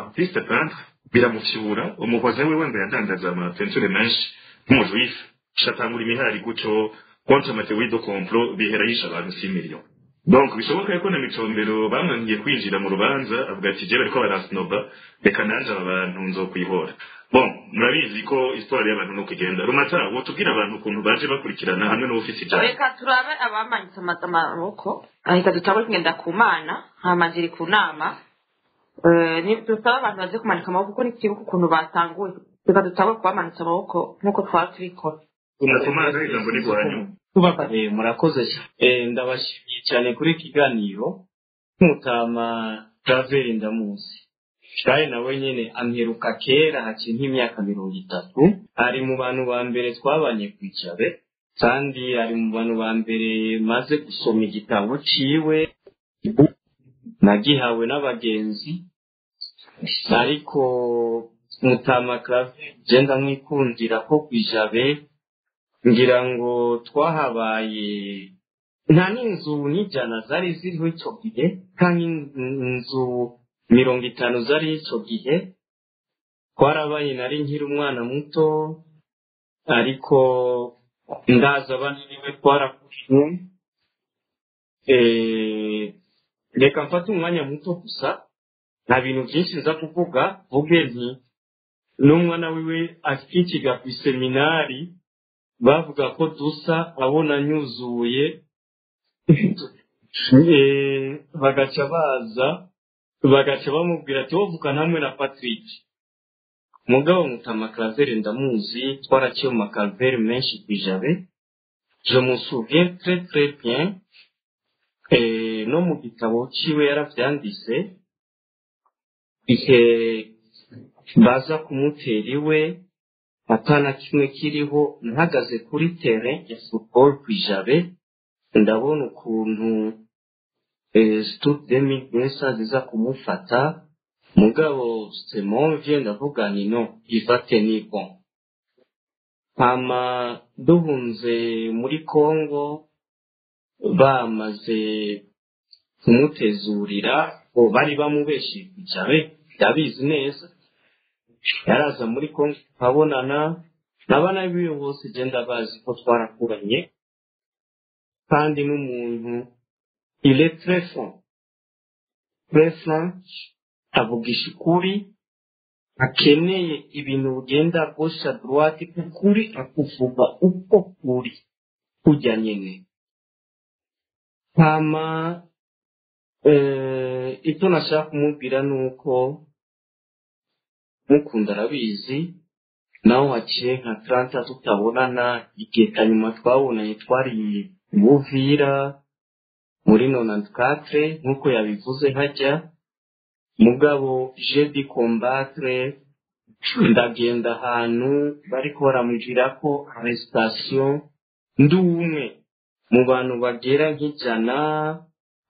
artiste peintre, biramufyura. Umuvoisin wiwe ngo yadandaza amapeinture menshi nk'umujuif, shatangura imihari gutyo contre ama théories de complot, bihera yishe abantu 6 millions. Donc bishoboka yuko na Micombero bamwangiye kwinjira mu rubanza, avuga ati: "Jewe bariko baransnoba, reka nanje aba bantu nzokwihora." Bon, murabizi ko histoire y'abantu nuko igenda. Rumata, wotubwira abantu ukuntu baje bakurikirana hamwe n'ufise ijambo. Reka turabe abamanitse amaboko, ahita dutangure kugenda ku mana hama ziri ku nama. Dusaba abantu baze kumanika amaboko kuko ntikibuka ukuntu batanguye. Reka dutangure kubamanitse amaboko nk'uko twaba tubikora. Kumana, ijambo ni rwanyu. Murakoze cyane, ndabashimiye cyane kuri iki kiganiro. Nk'umutama Claver ndamuzi kandi nawe nyine amperuka kera, haciye nk'imyaka 30. Ari mu bantu ba mbere twabanye ku Ijabe, kandi ari mu bantu ba mbere maze gusoma igitabo ciwe, nagihawe n'abagenzi. Ariko mutama Claver je ndamwikundira ko ku Ijabe ngira ngo twahabaye nta n'inzu n'ijana zari ziriho icyo gihe, kandi inzu 50 zari icyo gihe. Twarabaye, nari nkiri umwana muto, ariko ndaza abana biwe twarakuranye. Reka mfate umwanya muto gusa, nta bintu byinshi nza kuvuga. Vuge nti n'umwana wiwe akikiga ku iseminari bavuga ko dusa, abona nyuzuye, bagaca baza bagaca bamubwira ati: "Wovugana hamwe na Patrick." Mugabo mutama Claver ndamuzi, twaraciye mu makalvere menshi ku Ijabe. Je me souviens très très bien, no mu gitabo ciwe yaravyanditse, ihe baza kumutera iwe atana kimwe kiriho. Mpagaze kuri terrain ya football ku Ijabe, ndabona ukuntu Stup 2200 ziza kumufata. Mugabo c'est mon vieux, ndavuga nti: "Non, il va tenir bon." Hama duhunze muri Congo, bamaze kumutezurira, bo bari bamubeshe ku Ijabe, ndabizi neza. Yaraza muri Congo tukabonana n'abana biwe bose, je ndabazi ko twarakuranye. Kandi n'umuntu il est très franc, très franc, avugisha ukuri, akeneye ibintu bugenda gauche à droite, ukuri akuvuga uko kuri kujya nyene. Hama icyo nashaka kumubwira ni uko mukunda, arabizi, naho haciye nka 30 tutabonana. Igihe kanyuma twabonanye twari Buvira muri 94, nk'uko yabivuze hajya. Mugabo j'ai dû combattre, ndagenda ahantu bariko baramubwira ko arrestation, ndi umwe mu bantu bagera nk'ijana.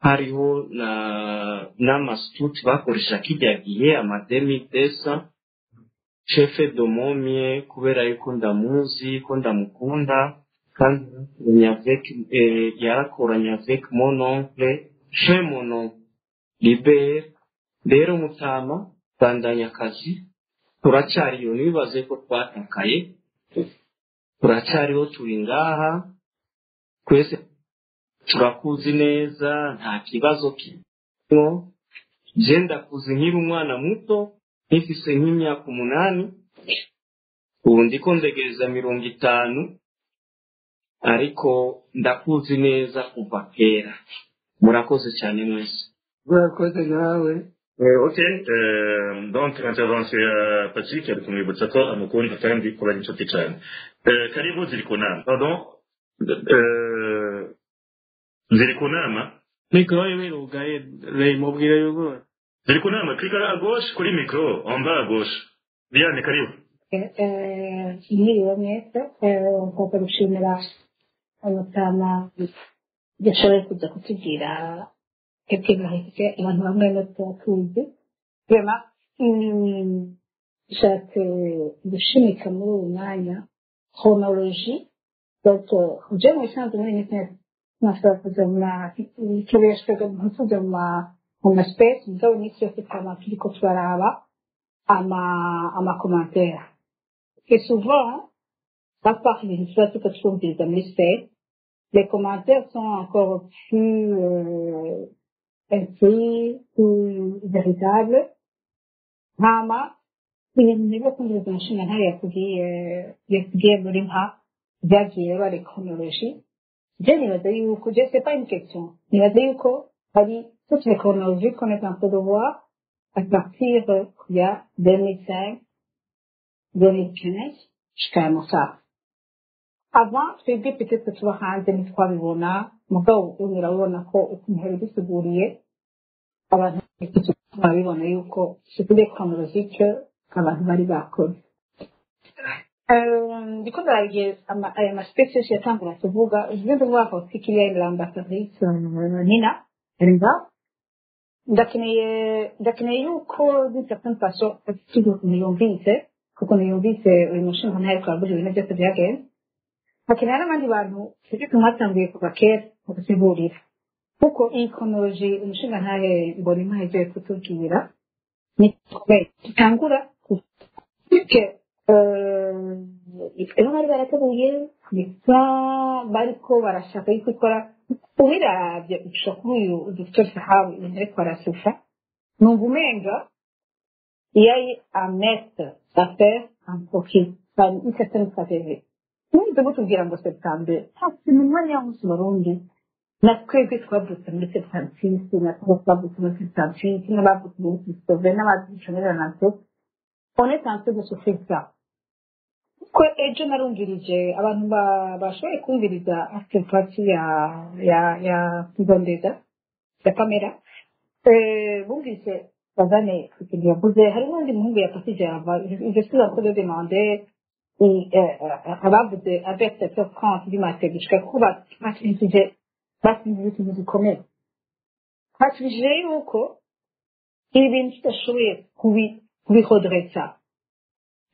Hariho na n'amasuti bakoresha kijya gihe, amademidesa chefe domomie, kubera yuko ndamuzi ko ndamukunda, kandi yarakoranye avec mon oncle, chez mon oncle Libert. Rero mutama, bandanya akazi, turacyariyo, ntibibaze ko twatakaye, turacyariho, turi ngaha twese, turakuzi neza, nta kibazo kirimo. Je ndakuzi nkiri umwana muto, nkifise nk'imyaka 8, ubu ndiko ndegereza 50, ariko ndakuzi neza kuva kera. Murakoze cyane mwese. Murakoze nawe. Ok, donc intervention ya Patrick ari kumwibutsa ko amukunda kandi ko bari inshuti cyane. Karibu ziri ku nama. Pardon, ziri ku nama. Mikoro yiwe irugaye, Ray, mubwire yugurure. Ziri ku nama, clique à gauche kuri micro, en bas à gauche. Diane, karibu. Mwiriwe mwese. Ngomba gushimira umutama yashoboye kuza kutubwira. Quelques vérités abantu bamwe no tuzi vraiment. Nshatse gushimika muri uyu mwanya chronologie. Donc je mu bisanzwe muri internet nashobora kuja mu ma ntuja mu ma space, mugabo iminsi yose twama turiko turaraba ama commentaire, et souvent à part ibintu tuba turiko twumviriza muri space, les commentaires sont encore plus instruits, plus véritables. Hama ibintu niba kumviriza umushinga ntayo yakubwiye muri nka byagiye bari chronologie. Je nibaza yuko, je sais pas, une question, nibaza yuko hari toutes les chronologies qu'on est en train de voir à partir ya 2005, 2015 jusqu'à Moussa. Avant twebwe peut-être tuba hanze ntitwabibona, mugabo ubu urabona ko ukuntu yabidusiguriye abantu barabibona yuko c'était des chronologies que abantu bari bakoze. Ndiko ndaragiye aya ma space yose yatangura kuvuga. Je viens de voir aussi qu'il y a l'ambassadrice Nina Ringa. Ndakeneye yuko d'une certaine façon ukuntu yumvise, kuko yumvise uyu mushinga ntayo twavuze ibintu byose byagenze, hakeneye n'abandi bantu peut-être mwatanguye kuva kera mugusigurira, kuko iyi chronologie umushinga ntahe mbona impaye kutubwira ni itangura puisque ejo bari barateguye nisa bariko barashaka yuko ikora. Ubiravye ushobora kuri uyu Dr Sahabu ibintu ariko arasufa, numva umenga il y a eu à mettre à faire un profit, une certaine stratégie. Nubwo mutubwira ngo septembre nta kintu umwanya wose Barundi na twebwe twavutse muri 76, na twebwe twavutse muri 78, n'abavutse muri 69, n'abavutse muri 97, on est en train de souffrir ça. Ko ejo narumvirije abantu bashoboye kumviriza after party ya Ngondeza ya Pamela, bumvise bazane ikintu yavuze. Hari n'undi muhungu yapasije ava, je suis en train de demander abavuze avec 7h30 du matin gushika kuko basinzije ikintu gikomeye, batubishije yuko ibi bintu tudashoboye kubiredressa,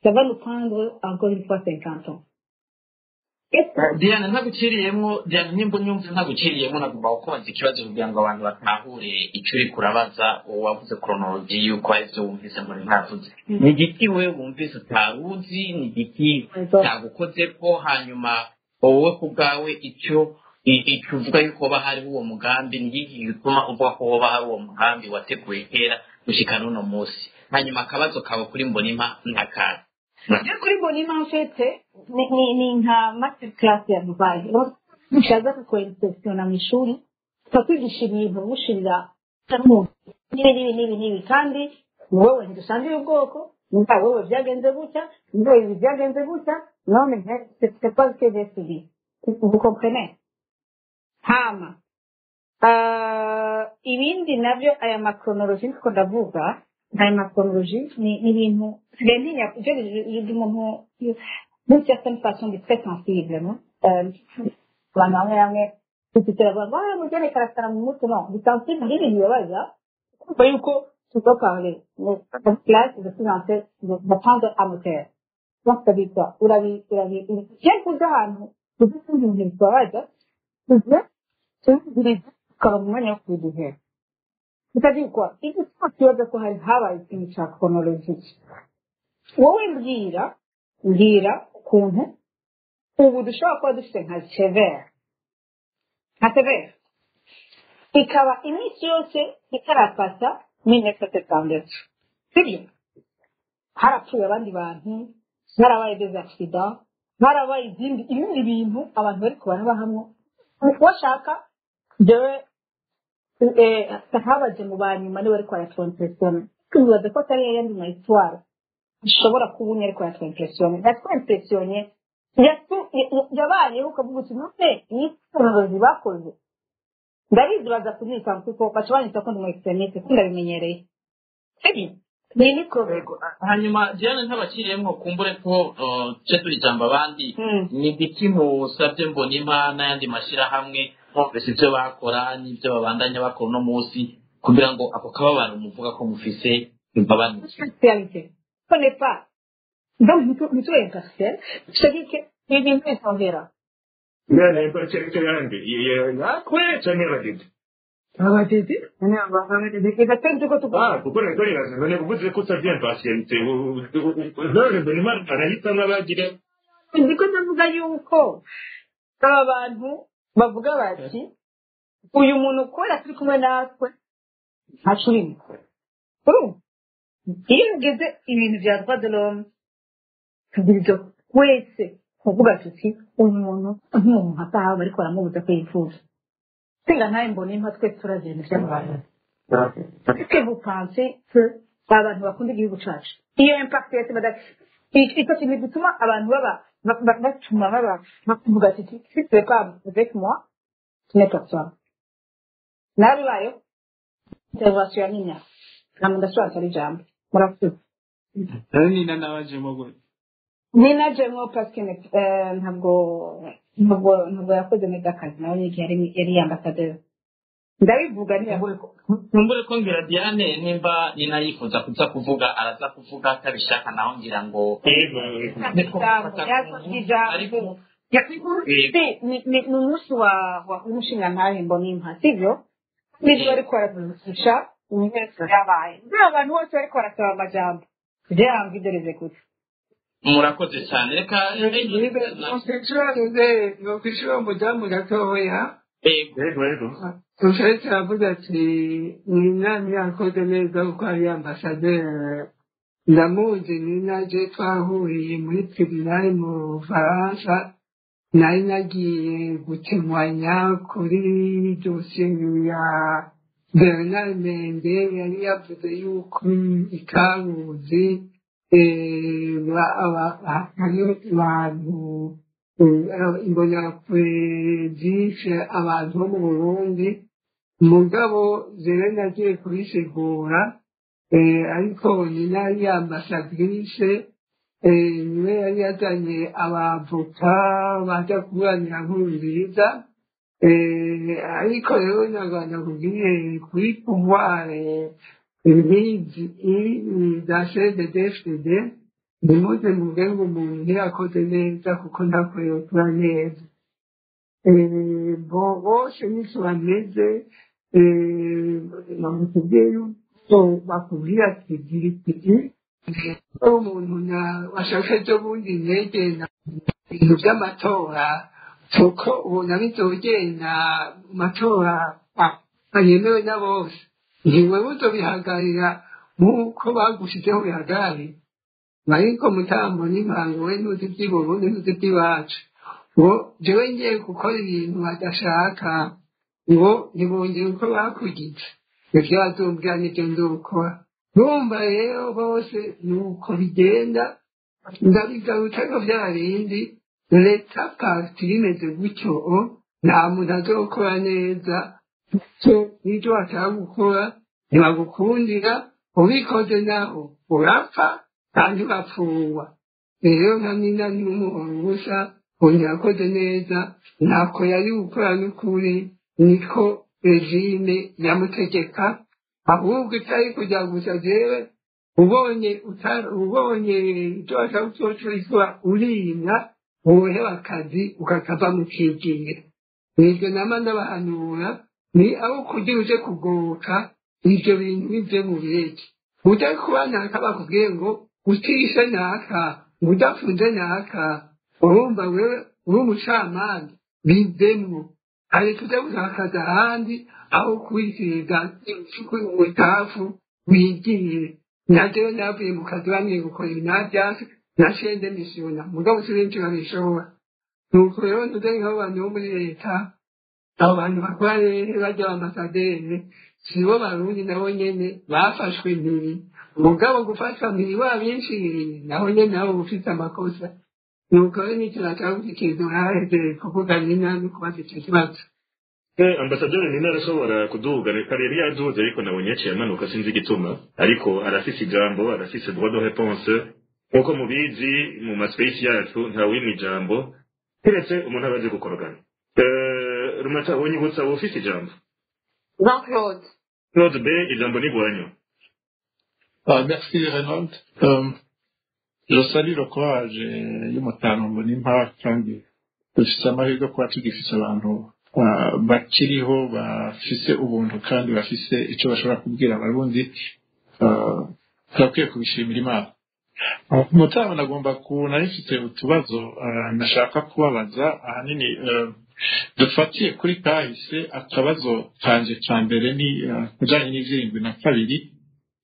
ça va nous prendre encore une fois 50 ans. Diana, ntaguciriyemo. Diana, nimba unyumva, ntaguciriyemo, nagomba kukubaza ikibazo kugira ngo abantu batahure icyo uri kurabaza. Wavuze chronologie yuko aribyo wumvise muri ntavuze, ni igiki we wumvise utaruzi? Ni igiki cyagukoze ko? Hanyuma wowe ku bwawe icyo uvuga yuko hoba hariho uwo mugambi, ni igiki gituma uvuga ko hoba hari uwo mugambi wateguye kera gushika n'uno munsi? Hanyuma akabazo kawe kuri Mbonimpa n'akahe? Je kuri Mbonimpa, en fait, ni nka master class ya Dubai. Nshaka kukwempressiona mu ishuri, tukakwigisha ibintu gushirira n'ibi n'ibi n'ibi n'ibi, kandi wowe ntidusangiye ubwoko, nimba wowe byagenze gutya, nimba ibi byagenze gutya. Non, mais c'est pas ce que j'ai subi, vous comprenez? Hama ibindi nabyo, aya ma chronologie niko ndavuga, aya ma chronologie ni ibintu nsigaye ntinya. Je umuntu d'une certaine façon ndi très sensible, no? Abantu bamwe bamwe dufite ngo ah mujyane karasara mu mutwe. Non, ndi sensible n'ibintu bibabaza kumva yuko tu dois parler, mais en classe je suis en train d'apprendre à me taire. Donc ça dit quoi? Urabi iyo uvuze ahantu uzi ibintu bibabaza, uze tubirize ukaba mu mwanya wo kubiduhera. C'est-à-dire quoi? Igituma kibaza ko hari habaye ikintu cya chronologie, wowe mbwira ukuntu ubu dushobora kuba dufite nka CVR, nka CVR ikaba iminsi yose itarapasa 1972, sibyo? Harapfuye abandi bantu, harabaye des accidents, harabaye izindi ibindi bintu abantu bariko barabahamwo. Washaka jewe habaje mu banyuma niwe ariko aratwempressiona, twibaza ko atari yayandi ma histoire ishobora kuba umwe ariko aratwempressiona, yatwempressionye yabayeho ukavuga uti none iyi chronologie bakoze. Ndabizi baza kunyita kuko baca banyita ko ndi umu extrémiste, ko ndabimenyereye, sibyo? Ni niko. Hanyuma Diane, ntabakiriyemo, kumbure ko tuje turi ijambo abandi, ni igiki musabye Mbonimpa n'ayandi mashyirahamwe? Mwumvise ibyo bakora n'ibyo babandanya bakora uno munsi kugira ngo ako kababaro muvuga ko mufise bigabanuke. Impartialité. Ce n'est pas. Donc, nous sommes impartiels. Je dis que ibintu bizongera. Ngana impartialité yande yakwe canke y'abadede? Abadede? Abadede. Reka tuko tuko. Ah, kuko nariko nibaza none uvuze ko utavye impartialité, none Mbonimana arahitamwo abagira. Ndiko ndavuga yuko aba bantu bavuga bati uyu muntu kubera turi kumwe natwe ntaco urimo. Urumva? Iyo ugeze ibintu vya droit de l'homme, tubwiriza wese kuvuga tuti uyu muntu nk'umuntu ataha bariko baramubuza ko yifuza. Singa ntaye mbona impa twese turazi ibintu vy'abantu. Est-ce que vous pensez que abantu bakunda igihugu cacu iyo impact yose icyo kintu gituma abantu baba batuma baba bavuga ati si tu es pas avec moi, tu n'es personne. Nabibayeho intervention ya Nina, ntabwo ndashobora atari ijambo, murakoze. Rero Nina nabajemo gute? Nina jemo parce que ntabwo yakoze neza akazi nawe igihe yari ambasaderi, ndabivuga ntiyakoze. Nkumbure ko ngira Diane, nimba Nina yifuza kuza kuvuga araza kuvuga, atabishaka naho ngira ngo Ijambo ni umunsi wa w'umushingantahe Mbonimpa, sibyo? Nibyo bariko baravugisha yabaye nta abantu bose bariko barasaba amajambo kugira ngo idereze gute. Murakoze cyane, reka. Nokwishura umudamu gatoya. Yego. Yego. Sosiyete aravuga ati Nina ntiyakoze neza kuko ari ambasaderi. Ndamuzi Nina, je twahuriye muri tribunal mu Bufaransa, nari nagiye gutemwanya kuri dosiye ya Bernard Mende, yari yavuze yuko ikaruzi hariho abantu imbonerakure zishe abantu bo mu Burundi. Mugabo jewe nagiye kubisigura, ariko Nina yari ambasadrise, niwe yari yazanye abavoka baja kuburanira Nkurunziza. Ariko rero nyarwanda kubwiye kuri pouvoir ibizi za CNDD-FDD, ntimuze muvuge ngo umuntu ntiyakoze neza kuko ntakoreye kura neza. Bose niko bameze, bakubwiye yuko bakubwira ati gira iki umuntu washaka ejo bundi negenda ibintu by'amatora, kuko ubona bizogenda mu matora yemewe na bose, ntiwewe uzobihagarira nk'uko bagushizeho bihagarariye. Ariko mutambo n'impango we ntuzi iby'i Burundi, ntuzi iby'iwacu, ngo jewe ngiye gukora ibintu badashaka ngo ntibongere uko bakugize, ivyo bazombwira nivyo nzokora. Numva rero bose nuko bigenda, ndabigarutse ko vya bindi leta parti bimeze gutyo, nta muntu azokora neza icyo n'ibyo washaka gukora ntibagukundira, ubikoze naho urapfa kandi urapfungwa. Rero nka Nina n'umuhoro ubusa ubu yakoze neza, ntako yari gukora n'ukuri niko regime yamutegeka, ahubwo itari kujya gusa. Jewe ubonye ibyo washaka gucocora urimwa woheba akazi ukakava mu kigira, nibyo nama ndabahanura, ni aho kugira uje kugoka ibyo bintu bivye mu bireke ujya kuba naka bakubwiye ngo utishe naka, ngo udafunze naka, urumva wewe uri umucamanza, bivemwo hari tuja gushaka ahandi aho kwisiga ubutafu wigire. Najewe navuye mu kazi bamwe gukora ibinavyasi naciye misiyona, mugabo si benshi babishobora. Nuko rero ntuze nk'abo bantu bo muri leta, abo bantu bakora rero barya ambasaderi sibo Barundi, nabo nyene bafashwe mpiri, mugabo gufatwa mpiri wabinshiriye naho nyene nabo ufite amakosa. Nuko rero nicyo nashaka gushikiriza, urahejeje kuvuga Nina no kubaza ico kibazo. Ambasaderi Nina arashobora kuduga, reka rero yaduze, ariko nabonye yaciye amanuka, sinzi igituma, ariko arafise ijambo, arafise droit de réponse. Nk'uko mubizi mu maspace yacu ntawimwa ijambo keretse umuntu aba azi gukorogana. Rumata, wonyibutsa ufise ijambo. Jean Claude. Claude B, ijambo ni gwanyu. Ah, merci Renaud. Je salue le courage y'umutanu Mbonimpa, kandi dufise amahirwe kuba tugifise abantu bakiriho, bafise ubuntu kandi bafise ico bashobora kubwira Abarundi. Turakwiye kubishimira Imana. Mutama, nagomba ku nari mfite utubazo nashaka kubabaza, ahanini dufatiye kuri kahise. Akabazo kanje ca mbere ni kujanye n'ivy' 72.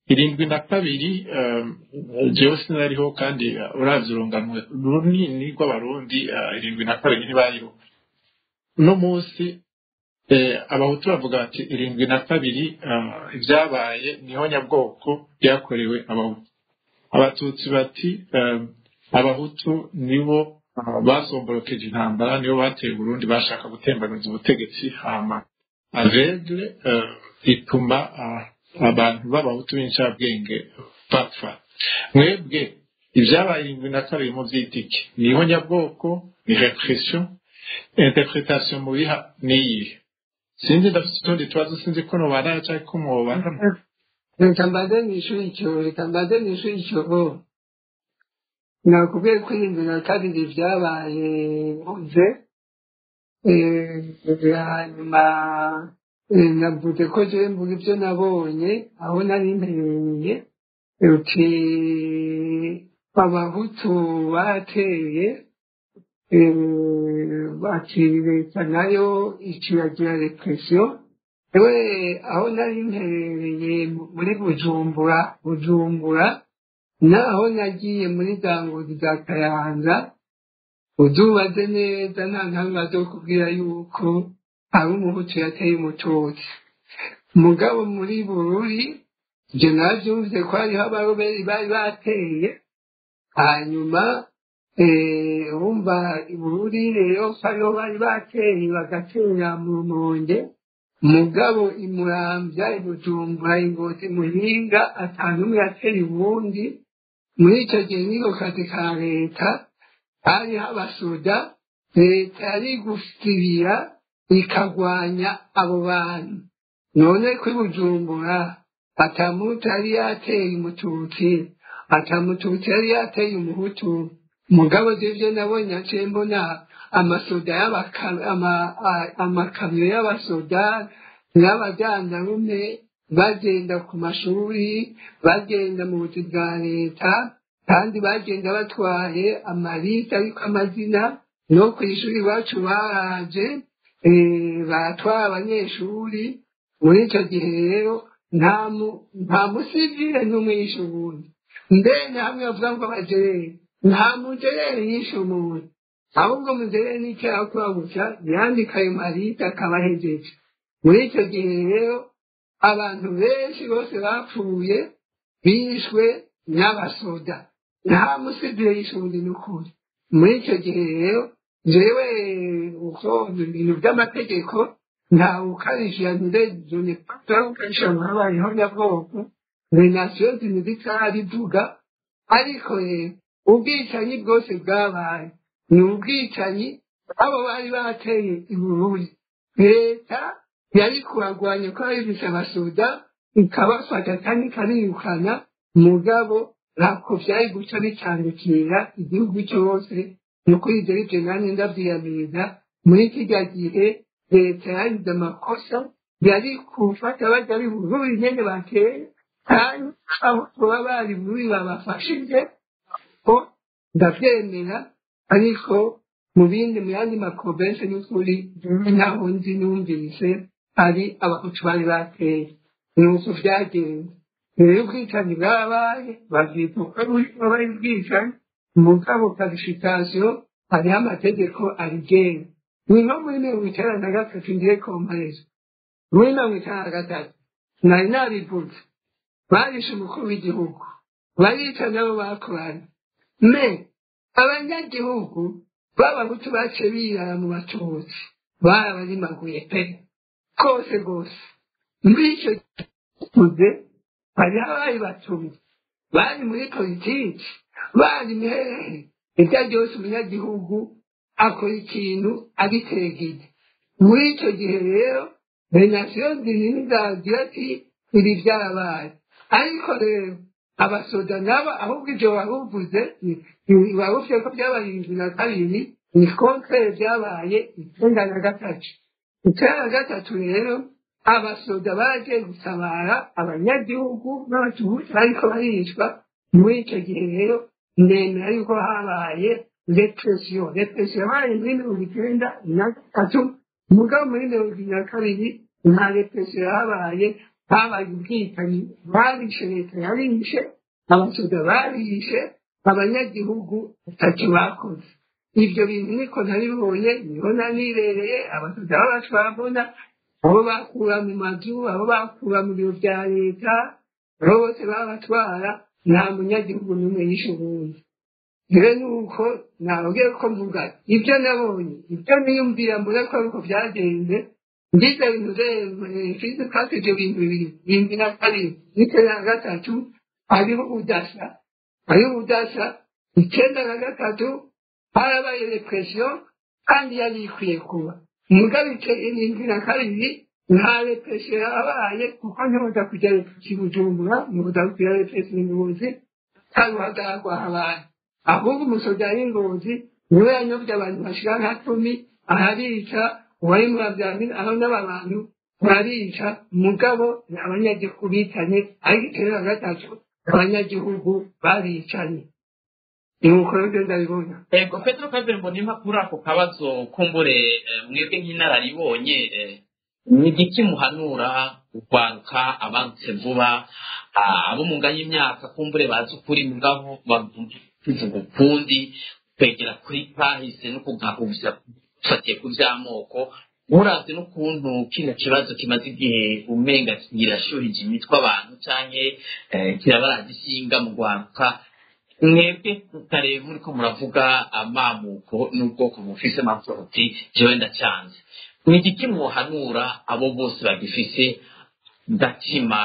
72 jewe sinariho, kandi uravye urunganwe runini rw'Abarundi, 72 ntibariho. Uno munsi Abahutu bavuga bati 72 ibyabaye niho nyabwoko byakorewe Abahutu. Abatutsi bati Abahutu nibo basomborokeje intambara, nibo bateye Burundi, bashaka gutembagaza ubutegetsi, hama aveugle ituma abantu b'Abahutu b'incabwenge bapfa. Mwebwe ibyabaye 72 mu byitiki niho nyabwoko, ni répression, interprétation mubiha niyihe? Sinzi, ndafite utundi tubazo, sinzi ko nobana cyangwa ko mwobana. Reka mbanze nishure icyo, reka mbanze nishure icyo. Nakubwiye ko 72 byabaye mvuze, hanyuma navuze ko jewe mvuga ibyo nabonye aho nari mpereye. Uti Abahutu bateye, bati leta nayo ikiragira répression. Ewe, aho nari mperereye muri Bujumbura, naho nagiye muri za Ngozi, za Kayanza, uzubaze neza, nta ntamwe azokubwira yuko ari Umuhutu yateye Umututsi. Mugabo muri Bururi ivyo navyumvise ko hariho abaroberi bari bateye. Hanyuma urumva Bururi rero ko ariho bari bateye, bagatera mu Rumonge. Mugabo iMuramvya, iBujumbura, iNgozi, Muhinga, atanumwe yateye uwundi. Muri ico gihe niko kazi ka leta, hariho abasoda, leta yari gusibira ikagwanya abo bantu. None ko iBujumbura atamuhutu yari yateye Umututsi, atamututsi yari yateye Umuhutu. Mugabo jevyo nabonye, naciye mbona amasoda, amakamyo y'abasoda n'abajandarume bagenda ku mashuri, bagenda mu buzi bwa leta, kandi bagenda batwaye amaliste ariko amazina. No kw'ishuri iwacu baraje, baratwara abanyeshuri. Muri ico gihe rero nta musivile n'umwe yishe uwundi. Mbene hamwe bavuga ngo abajereri, nta mujereri yishe umuntu, ahubwo mujereri n'icyo yakora gusa yandika ayo maliste akaba ahejeje. Muri ico gihe rero abantu benshi bose bapfuye bishwe n'abasoda, nta musivile yishe uwundi n'ukuri. Muri ico gihe rero jewe uko ibintu by'amategeko ntawe ukarisha, nde ukarisha ngo habayeho nyabwoko, les Nations Unies zitarabivuga. Ariko rero ubwicanyi bwose bwabaye ni ubwicanyi abo bari bateye iBururi, leta yari kubagwanya ko bifise abasoda, ikabafata kandi ikabirukana. Mugabo ntako vyari guca bitandukira igihugu cyose. Ni ukuri ivyo bivyo nanjye ndavyiyamiriza. Muri kirya gihe leta yagize amakosa, yari gufata barya b'Ibururi nyene bateye, kandi abo baba bari Bururi babafashije ko ndavyemera. Ariko mu bindi, mu yandi ma provinces, n'ukuri ntaho nzi numvise ari Abahutu bari bateye. Nuko vyagenze rero, ubwicanyi bwarabaye, bavyita uko bari ubwicanyi. Mugabo qualification hariho amategeko abigenga. Ni nko muri 93, ngiye comparaison, muri 93 nari nabivuze, barishe umukuru w'igihugu, barica nabo bakoranye. Mais abanyagihugu b'Abahutu baciye birara mu Batutsi, barabarimaguye pe, rwose rwose. Muri icyo gihe hariho abari batumye, bari muri politiki, bari hehe, ibyo byose. Umunyagihugu akora ikintu abitegeye. Muri icyo gihe rero Nations Unies zagira ati ibi byarabaye. Ariko rero abasoda nabo, ahubwo ibyo waruvuze, waruvuze ko byabaye 72, ni contraire, byabaye 93. 93 rero abasoda baje gutabara abanyagihugu b'Abatutsi bariko baricwa. Muri icyo gihe rero nemera yuko habaye répression. Répression yabaye muri 93, mugabo muri 72 nta répression yahabaye. Habaye ubwicanyi, barishe, leta yarishe, abasoda barishe, abanyagihugu atatu bakoze ibyo bintu. Niko nabibonye, niho nanibereye. Abasoda b'abacu babona abo bakura mu mazu, abo bakura mu biro bya leta, abo bose babatwara, nta munyagihugu n'umwe yishe uwundi. Rero nuko nababwiye ko mvuga ibyo nabonye, ibyo niyumvira, mbona ko ariko byagenze. Ngize ibintu mfise kandi ibyo bintu bibiri, 72 n'93, hariho ubudasa, hariho ubudasa. 93 harabaye répression kandi yari ikwiye kuba. Mugabo 72 nta répression yabaye, kuko ntibuza kujya répression i Bujumbura, ntibuza kujya répression i Ngozi, nta habaye. Ahubwo umusoda w'Ingozi niwe yanyobye abantu bashira nka 10 arabica, uwari murabyamina aho n'aba bantu barabica. Mugabo ni abanyagihugu bicanye, ariko 93 abanyagihugu baricanye. Nuko rero ndabibona. Ego, Petero Claver Mbonimpa, kuri ako kabazo kumbure mwebwe nk'inararibonye, ni igiki muhanura urwaruka, abarutse vuba, abo munganya imyaka, kumbure bazi ukuri mugabo kuvuga ukundi, kwegera kuri kahise no kugahuvya ufatiye ku vy'amoko, muravye n'ukuntu kino kibazo kimaze igihe umenga kirashuhije imitwe abantu canke kirabaraza ishinga mu rwaruka? Mwebwe kare muriko muravuga amamuko n'ubwoko bufise amavuti, jewe ndacanze. Ni igiki mwohanura abo bose bagifise gatima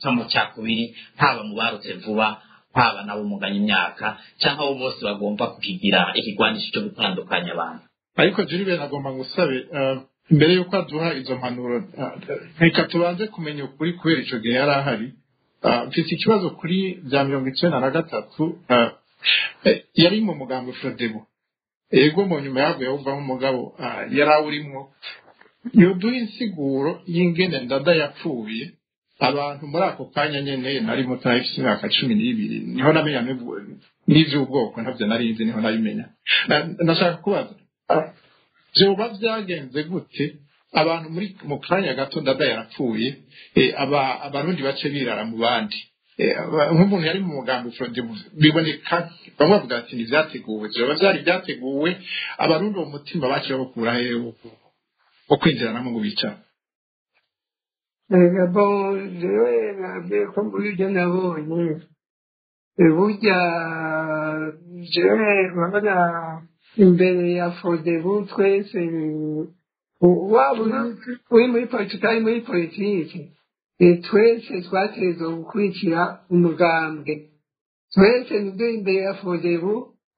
k'amacakubiri, haba mu barutse vuba, haba nabo muganya imyaka, cyangwa abo bose bagomba kukigira ikigwanisho cyo gutandukanya abantu? Ariko Gilbert, agomba ngusabe imbere y'uko aduha izo mpanuro, reka tubanze kumenya ukuri kubera ico gihe yari ahari. Mfite ikibazo kuri bya 93. Yari mu mugambi Frodebu, ego, mu nyuma yaguye awuvamo, umugabo yari awurimwo. Yoduha insiguro y'ingene Ndada yapfuye. Abantu muri ako kanya nyene, nari muto, nari imyaka 12, niho namenya n'ivy'ubwoko, ntavyo nari nzi, niho nabimenya. Ndashaka kubaza, vyoba vyagenze gute abantu muri mu kanya gato Ndada yarapfuye, Abarundi bace birara mu bandi? Nk'umuntu yari mu mugambi Frodebu, biboneka bamwe bavuga ati ntivyateguwe. Vyoba vyari vyateguwe? Abarundi uwo mutima baciye bawukura hehe wo kwinjiranamo ngo bicare? Ega, bon, jewe nabwiye ko muri ibyo nabonye, burya jewe urabona imbere ya Frodebu twese, waba uri muri politiki, ari muri politiki, twese twategerezwa gukurikira umugambwe. Twese nibyo, imbere ya Frodebu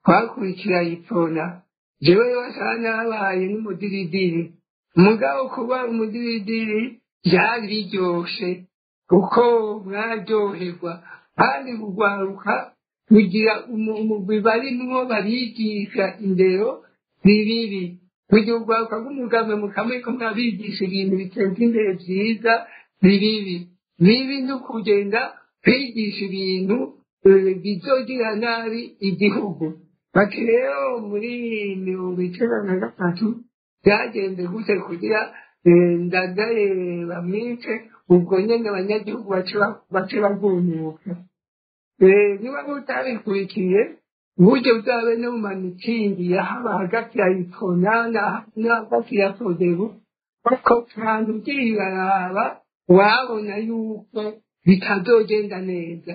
twakurikira Iprona. Jewe wasanga nabaye n'umudiridiri, mugabo kuba umudiridiri byari biryoshe kuko mwaryoherwa, kandi kugwaruka kugira umugwi barimwo babigisha indero bibibi, kugira urwaruka rw'umugambwe mukamuriko murabigisha ibintu biteza imbere vyiza. Bibibi bibi no kugenda kwigisha ibintu bizogira nabi igihugu. Bati rero muri 93 byagenze gute kugira Ndadaye bamwice? Ubwo nyene abanyagihugu bace bagumuka. Niba utabikurikiye, buryo uzabe no mu mamitingi yahaba hagati ya Iprona na hagati ya Frodebu, ako kantu ugiye uraraba wabona yuko bitazogenda neza,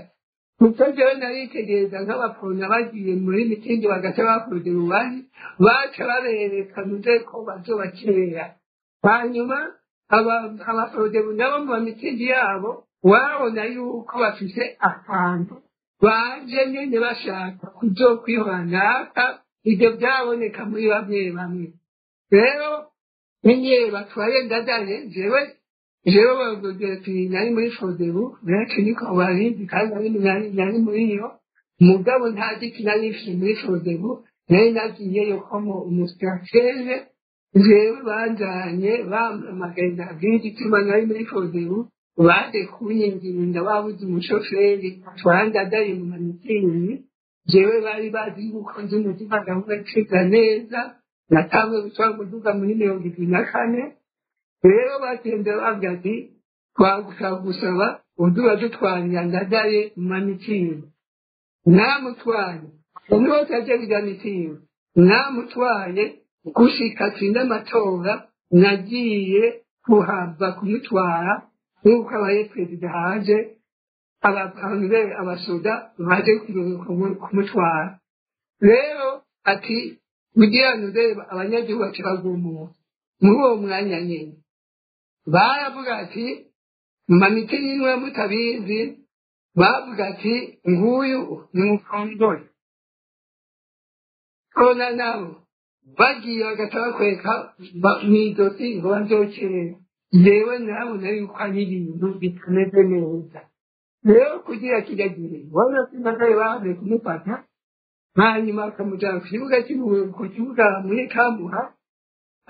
kuko jewe naritegereza nk'Abaprona bagiye muri mitingi bagaca ba Frodebu bari baca babereka nuze ko bazobakera. Hanyuma Abafrodebu nabo mu mitingi yabo wabona yuko bafise akantu baje nyene bashaka kuzokwihoranaka. Ibyo byaboneka muri bamwe bamwe. Rero Ninye batwaye Ndadaye, jewe jewe bavuze ati nari muri Frodebu, benshi niko babizi, kandi nari muri yo, mugabo nta giti nari mfise muri Frodebu, nari nagiyeyo como umusitratege. Jewe banjanye bampamagaye, ndabwira igituma nari muri Frodebu, baje kunyinginga, babuze umushoferi atwara Ndadaye mu mamitingi. Jewe bari bazi yuko nzi umutima, ndavuga nciga neza, natanguye gutwara umuduga muri 74. Rero bagenda bavuga ati twagusaba gusaba uduba dutwarira Ndadaye mu mamitingi. Namutwaye umwe wese yagiye kujya mitingi, namutwaye gushika atsinde amatora. Nagiye kuhava kumutwara nk'uko abaye perezida, haje abantu be abasoda baje kumutwara. Rero ati kugira ngo urebe abanyagihugu baca bagumuka muri uwo mwanya nyine, baravuga ati mu niba mutabizi, bavuga ati nguyu ni mukongore kona, nabo bagiye bagahita bakwereka mu izosi ngo bazokere. Yewe nabona yuko ari ibintu bitameze neza. Rero kugira kijya gihe wabona ko Ndadaye baje kumufata, hanyuma bakamujyana ku kibuga, ku kibuga muri Kamuha,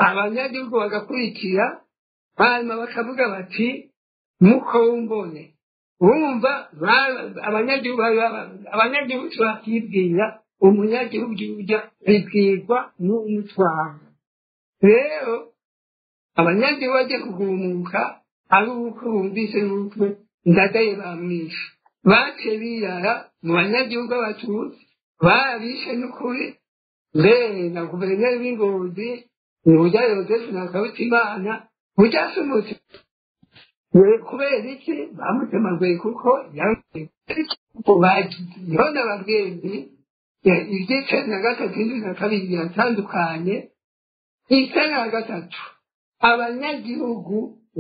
abanyagihugu bagakurikira, hanyuma bakavuga bati mukombone. Urumva abanyagihugu, abanyagihugu ushobora kwibwira umunyagihugu ujya bibwirwa n'umutwara. Rero abanyagihugu bagiye kugumuka ari uko bumvise yuko Ndadaye bamwishe, baciye birara mu banyagihugu b'abatutsi barabishe n'ukuri. Mbere na guverineri w'Ingozi ni burya Yozefu na Kabutimana burya sumutse kubera iki bamutemaguye, kuko niho nababwiye nti iby'icenda na gatatu 72 biratandukanye. 93 abanyagihugu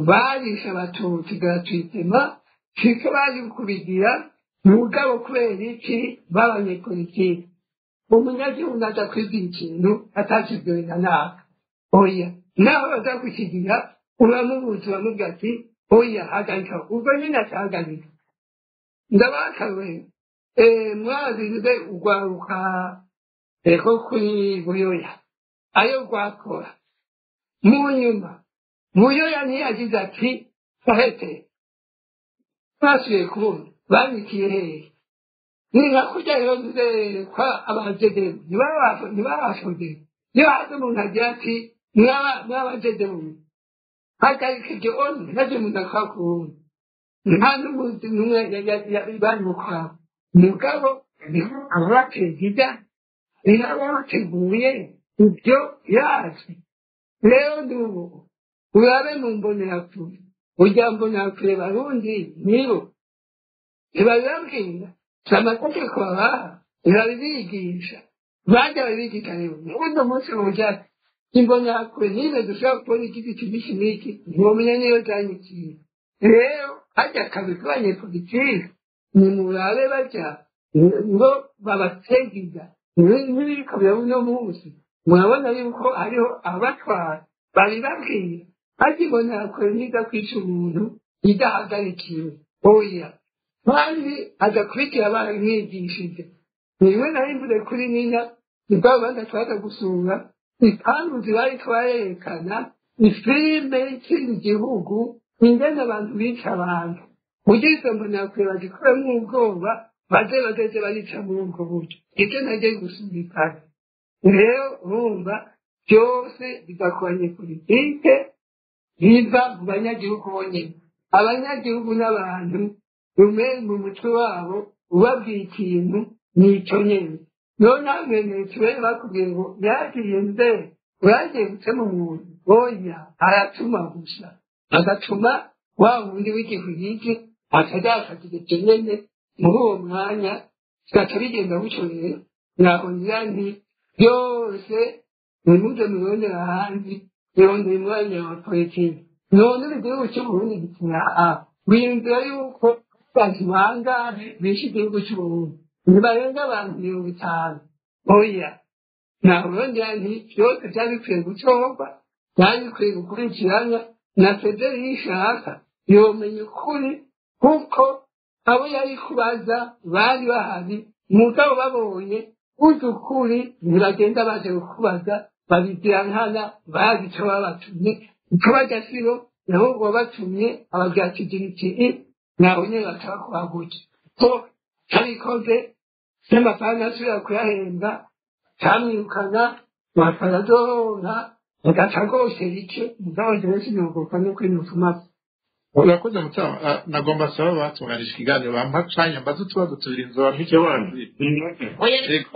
barishe abatutsi gratuitement, siko bazi kubigira, mugabo kubera iki? B'abanyepolitiki. Umunyagihugu naza kwigira ikintu atakibwiwe na naka, oya, naho baza kukigira uramubuza, uramubwira ati oya, hagarika. Ubwo nyine atahagarika. Ndabakawe mwazize urwaruka reko kuri Buyoya ayo rwakora mu nyuma. Buyoya ntiyagize ati fahete basubiye kubona banyikiye hehe? Ni nka kurya rero kwa abajedemu ntibabafodemu. Iyo haza umuntu agira ati mw'abajedemu hagarika ibyo onu, ntihagire umuntu akora ku wundi, nta n'umunsi n'umwe bari gukora. Mugabo niho ababategida, niho ababateguye ibyo yazi. Rero n'ubu urabe mu mbonerakure, urya mbonerakure barundi nibo ntibabibabwira, si amategeko babaha, ntibabibigisha, bajya babigisha. Rero n'uno munsi burya imbonerakure nibe dushobora kubona igiti kibisi n'iki, ntiwamenya niyo zanyikiye. Rero hajya akazi k'abanyepolitike, nimurabe bajya ngo babategiza n'ibiriko biraba uno munsi, murabona yuko hariho abatwara babibabwira. Harya imbonerakure niza kwica umuntu idahagarikiwe, oya, kandi adakurikira baramwigishije. Niwe nari mvuze kuri Nina, nibwo rubanza twaza gusura impamvu bariko barerekana ifilime y'ikindi gihugu, ingene abantu bica abantu, kugira izo mbonerakure bazikuremwo ubwoba, baze bageze barica muri ubwo buryo. Ivyo nagiye gusubikana rero, urumva byose bigakoranye politike biva mu banyagihugu bonyene. Abanyagihugu n'abantu rumwe mu mutwe wabo, ubabwiye ikintu nico nyene. None namwe mituweli bakubwiye ngo yagiye nze uragiye gutema umuntu, oya, aratuma gusa, agatuma wa wundi w'igihwigi akajya akagira ibyo nyene muri uwo mwanya, bigaca bigenda gutyo. Rero naho ngira nti byose nimuze mubibonera ahandi, birondera umwanya wa politiki. None igihugu cy'Uburundi gikina a wiyumvira yuko abantu bangahe bishe igihugu cy'Uburundi? Ntibarenga abantu 50, oya. Naho rero ngira nti byose byari bikwiye gucorwa. Yari ikwiye gukurikirana na Federi yishaka yomenya ukuri, kuko abo yari kubaza bari bahari. Mugabo babonye uzi ukuri ntibagenda baje kukubaza, babigira nkana, bazi ico babatumye. Ico barya sibo nabo wabatumye ababwira ati gira iki, nawe nyene baca bakora gutya ko tabikoze n'amafaranga asubira kuyahemba, camwirukana amafaranga azoronka agaca rwose icyo. Mugabo jewe sinogoka no kwinutuma. Urakoze mutama. Nagomba saba batunganije ikiganiro bampa akanya mbaze utubazo tubiri nzoba Ikibazo. Oya, oya, Reka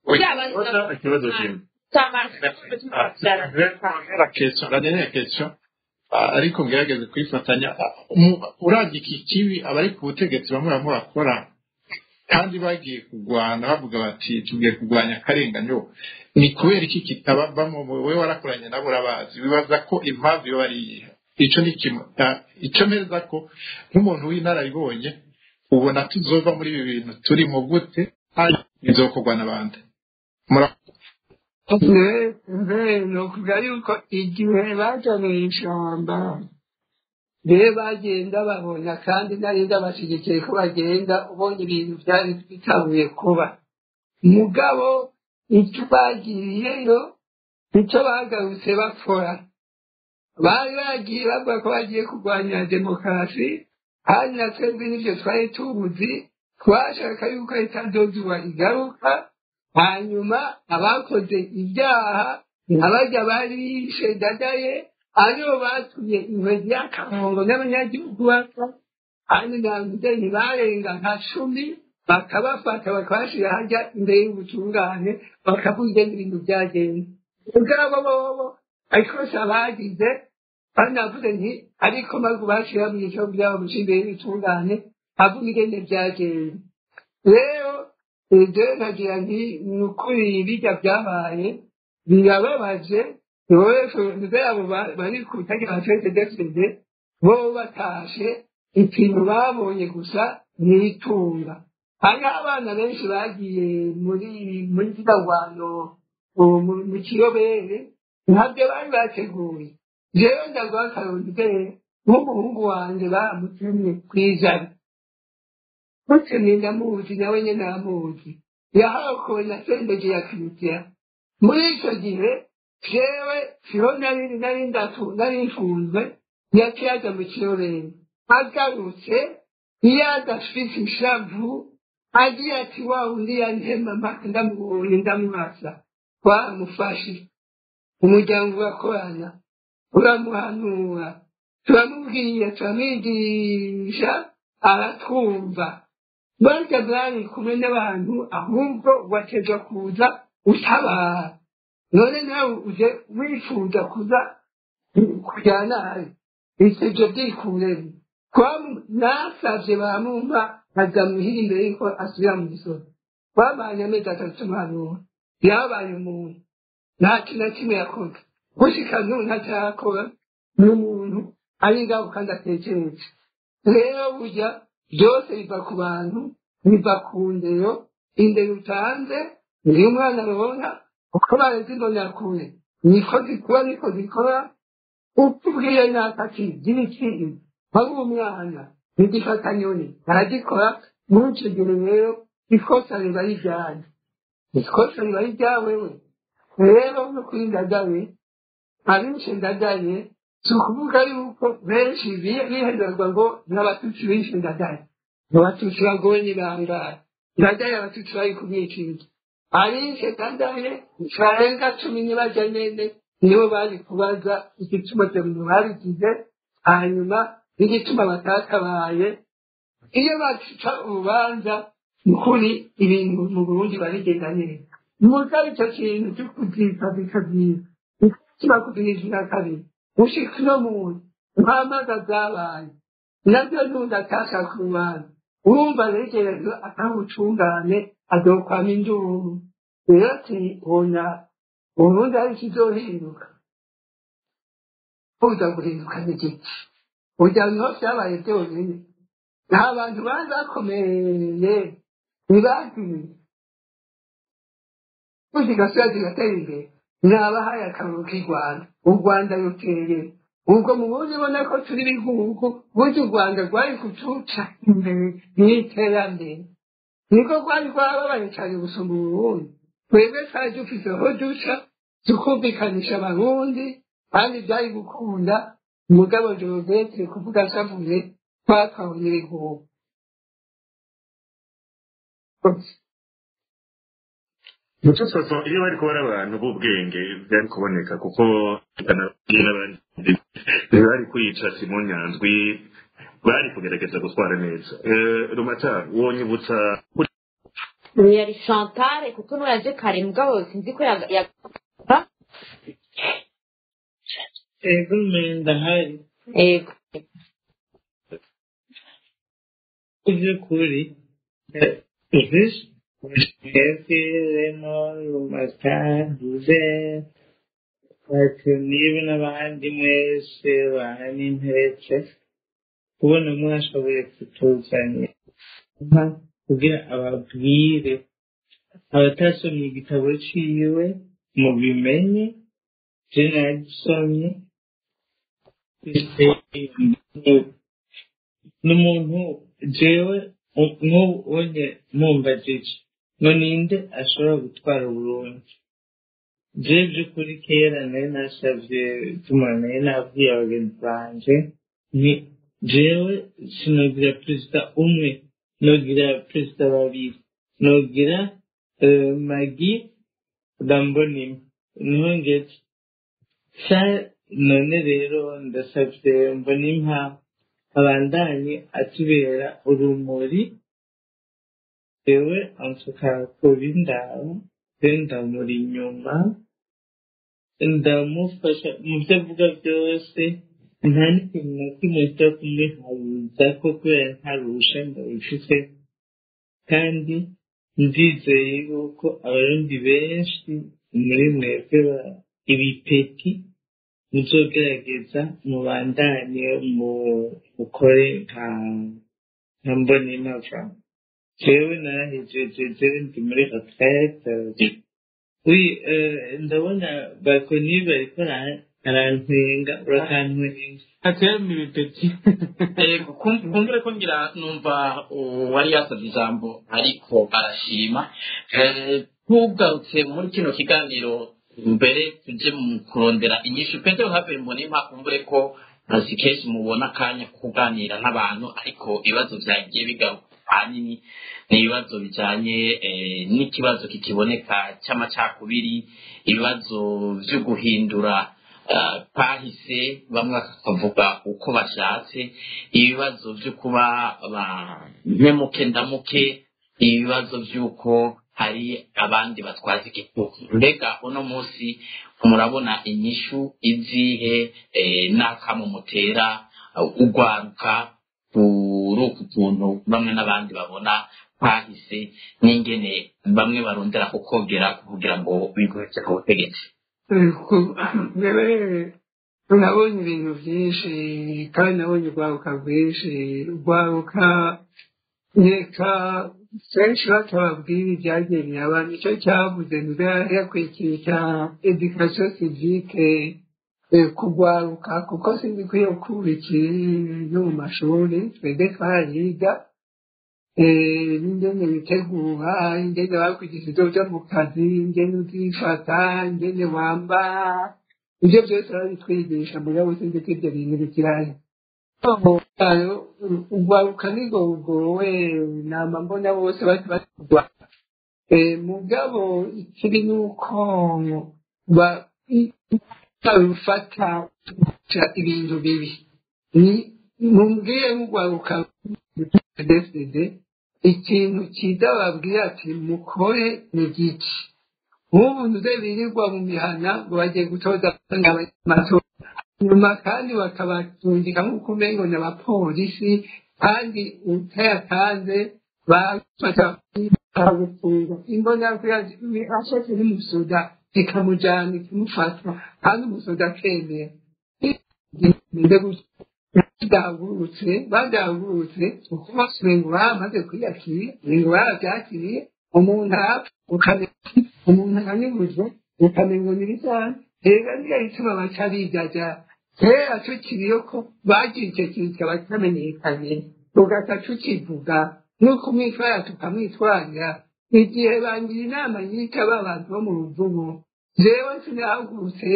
oya. Ikibazo kimwe. La question, la dernière question, ariko ngerageze kuyifatanya. Uravye iki kibi abari ku butegetsi bamwe bamwe bakora, kandi bagiye kurwana bavuga bati tugiye kurwanya akarenganyo, ni kubera iki kitabavamo? Wowe warakoranye nabo urabazi, wibaza ko impamvu iyo ari iyihe? Ico ni kimwe. Ico meza ko nk'umuntu w'inararibonye ubona tuzova muri ibi bintu turimo gute, bizokorwa n'abandi? Mbe nokuvuga yuko igihe baja mw'ishamba rero bagenda babona, kandi nari ndabashigikiye ko bagenda, ubonye ibintu byari bitanguye kuba. Mugabo icyo bagiriyeyo icyo bagarutse bakora, bari bagiye bavuga ko bagiye kurwanya demokarasi, kandi na twebwe n'ibyo twari tuzi, twashaka yuko itazozuba igaruka, hanyuma abakoze ibyaha nka bari bishe Ndadaye aribo batumye inkwe y'akarongo n'abanyagihugu bapfa, kandi ntabwo ntibarenga nka 10, bakabafata bakabashyira hajya imbere y'ubutungane, bakavuga ingene ibintu byagenze. Ubwabo bobo ariko abagize banavuze nti ariko maze bashyira mu gico byabo imbere y'ubutungane avuga ingene byagenze. Rero ibyo nkagira nti ni ukuri bijya byabaye birababaje. Abo bari ku butegetsi ba CNDD-FDD bo batashe ikintu babonye gusa ni itunga. Hariho abana benshi bagiye muri ziriya ngwano mu Kiyobere, ntabyo bari bateguye. Jewe ndaguha akarorero nk'umuhungu wanjye baramutemye kw'ijana, mutemye ndamuzi, nawe nyene aramuzi, yahakowe na Sendege ya Christian. Muri ico gihe jewe siho nari nari ndatu nari mfunzwe, yaciye aja mu Kiyobere. Agarutse iyo adafise ishavu agiye ati wa wundi yantema mpaka ndamubonye ndamwasa. Twamufashe, umuryango urakorana, uramuhanura, turamubwira, turamwigisha, aratwumva. Barya bwari kumwe n'abantu, ahubwo watezwa kuza utabara. None nawe uje wifuza kuza kujyana nabi, ivyo byikuremo. Nasavye bamumpa aza muhira imbere yuko asubira mu gisozi. Twabanye amezi 3 tumuhanura, yabaye umuntu nta kintu na kimwe yakoze gushika n'ubu ntacyarakora, ni umuntu ari ngaho kandi atekereje. Rero burya byose biva ku bantu, biva ku ndero. Indero utanze niyo umwana abona, uko bareze imbonakure niko zikura, niko zikora. Uko ubwiye naka ati gira iki, wari umwana ntigifatanyoni aragikora. Muri ico gihe rero ikosa riba ari iryanjye, ikosa riba ari iryawewe. Rero no kuri Ndadaye, abishe Ndadaye si ukuvuga yuko benshi bihenderwa ngo n'abatutsi bishe Ndadaye, abatutsi bagowe ni bangahe? Ndadaye abatutsi bari kumwicira. Abishe Ndadaye barenga 10 nibarya nyene nibo bari kubaza igituma ivyo bintu babigize, hanyuma n'igituma batatabaye. Iyo baca urubanza nukuri ibintu mu Burundi babigenda neza. Mugabo ico kintu cyo kuzika bikabyiza kiba kubirisha kabiri gushika uno munsi mpamaga zabaye nabyo n'undi atasha ku rubanza, urumva regerejwe atawucungane azokwama induru. Rero ati bona Burundi hari ikizohinduka, uza guhinduka n'igiki? Burya niho vyabaye vyonyene, nta bantu bari bakomeye ntibagiye. zigasubira zigatera imbere. Nabahaye akaruru k'i Rwanda, u Rwanda ruterera ubwo mu bundi ubona ko turi bihugu. Burya u Rwanda rwari kutuca imbere mu iterambere, niko rwari rwababaye cyane gusumba Uburundi. Twebwe twari dufise aho duca tukumvikanisha Abarundi, kandi byari gukunda. Umugabo Jovete kuvuga ashavuye, twatwawe n'ibihugu. Muco faso iyo bari kuba ari abantu b'ubwenge byari kuboneka, kuko n'abandi bari kwica Simon Nyanzwi bari kugerageza gutwara neza. Rumata wonyibutsa. Yari Chantal kuko niwe yaje kare, mugabo sinzi ko Ego, ndahari. Ego. By'ukuri mwebwe Rumata Ntuze niba n'abandi mwese baninteretse kubona mwashoboye kutuzanira kugira ababwire abatasomye igitabo ciwe mubimenye. Je nagisomye, n'umuntu jewe nk'ubu unye mumbajije ngo ninde ashobora gutwara Uburundi, jewe by'ukuri kera nari nasavye tuma nari nabwiye abagenzi banje ni jewe sinogira perezida umwe, nogira perezida babiri, nogira Magi na Mbonimpa, niho ngeze sa. None rero ndasavye Mbonimpa abandanye atubera urumuri. Jewe ansuka kubindaba, je ndamuri inyuma, ndamufasha mu byo avuga byose, nta n'ikintu na kimwe cyo kumuhabuza ko kubera nta ruhusha ndabifise. Kandi ndizeye yuko Abarundi benshi muri mwebwe ibipeti muzogerageza mubandanye mukore nka Mbonimpa. Jewe narahejeje, jewe ndi muri retraite. Oui, ndabona Bakoni bariko arantwenga, urakantwenga. Atema ibipeti. Yego, kumbure ko ngira numva uwari yasabye ijambo ariko arashima. Tugarutse muri kino kiganiro mbere tuje mu kurondera inyishu, Petero Haberi Mbonimpa, kumbure ko si kenshi mubona akanya ko kuganira n'abantu, ariko ibibazo byagiye bigaruka ahanini ni ibibazo bijanye n'ikibazo kikiboneka cy'amacakubiri, ibibazo byo guhindura kahise bamwe bakavuga uko bashatse, ibibazo byo kuba ba mpemuke ndamuke, ibibazo by'uko hari abandi batwaza igitugu. Mbega uno munsi murabona inyishu izihe, n'akamo mutera ugwaruka kuri uku kuntu bamwe n'abandi babona kahise n'ingene bamwe barondera kukogera kugira ngo bigurutse ku butegetsi? Nabonye ibintu byinshi kandi nabonye urwaruka rwinshi, urwaruka reka kenshi batababwira ibyagiye biraba. Nicyo cyavuze yakwikisha education civique kugwaruka, kuko sinzi ko iyo kubiki no mu mashuri twebwe twariga n'ingene bitegura, ingene bakwigisha ivyo uja mu kazi, ingene uzifata, ingene wambara, ivyo byose babitwigisha. Mugabo sinzi ko ivyo bintu bikirari. Ugwaruka ni gogowe nama mbona bose batugwa. Mugabo ikibi nuko babifata ibintu bibi. Ni mumbwiye nk'ugwaruka DCD ikintu cyiza babwira ati mukore ni giki? Nk'ubu ntuze birirwa mu mihana ngo bagiye gutoza amatora, nyuma kandi bakabatungika nk'uko umengo ni abapolisi, kandi utayatanze bafata bakagufunga. Imbona ashotse n'umusoda ikamujyana ikamufata, kandi umusoda akemera. Badahagurutse, badahagurutse kuko bose ngo bamaze kwiyakira, ngo barabyakiriye. Umuntu arapfa ukamenya, umuntu akanyuruzwa ukamenya ngo ni ibisanzwe. Rega niyo ituma baca bijaja. Kera tukiriyo ko bagira icyo kintu kikaba cyamenyekanye, tugaca tukivuga nuko umwitwara tukamwitwarira. Igihe bangira inama yica ba bantu bo mu ruvubu, jewe sinahagurutse,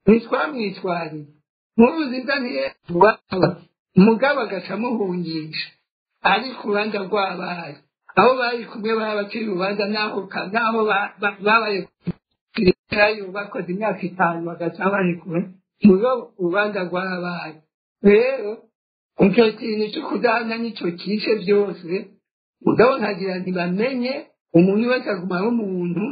ntitwamwitwariye. Nkurunziza ntiyaba mugabo agaca amuhungisha, ariko urubanza rwabaye, abo bari kumwe baba bakiri urubanza, naho naho babaye bakoze imyaka 5 bagaca bari kumwe, mugabo urubanza rwarabaye. Rero icyo kintu cyo kudahana nicyo kishe byose. Mugabo nkagira ntibamenye umuntu wese aguma ari umuntu,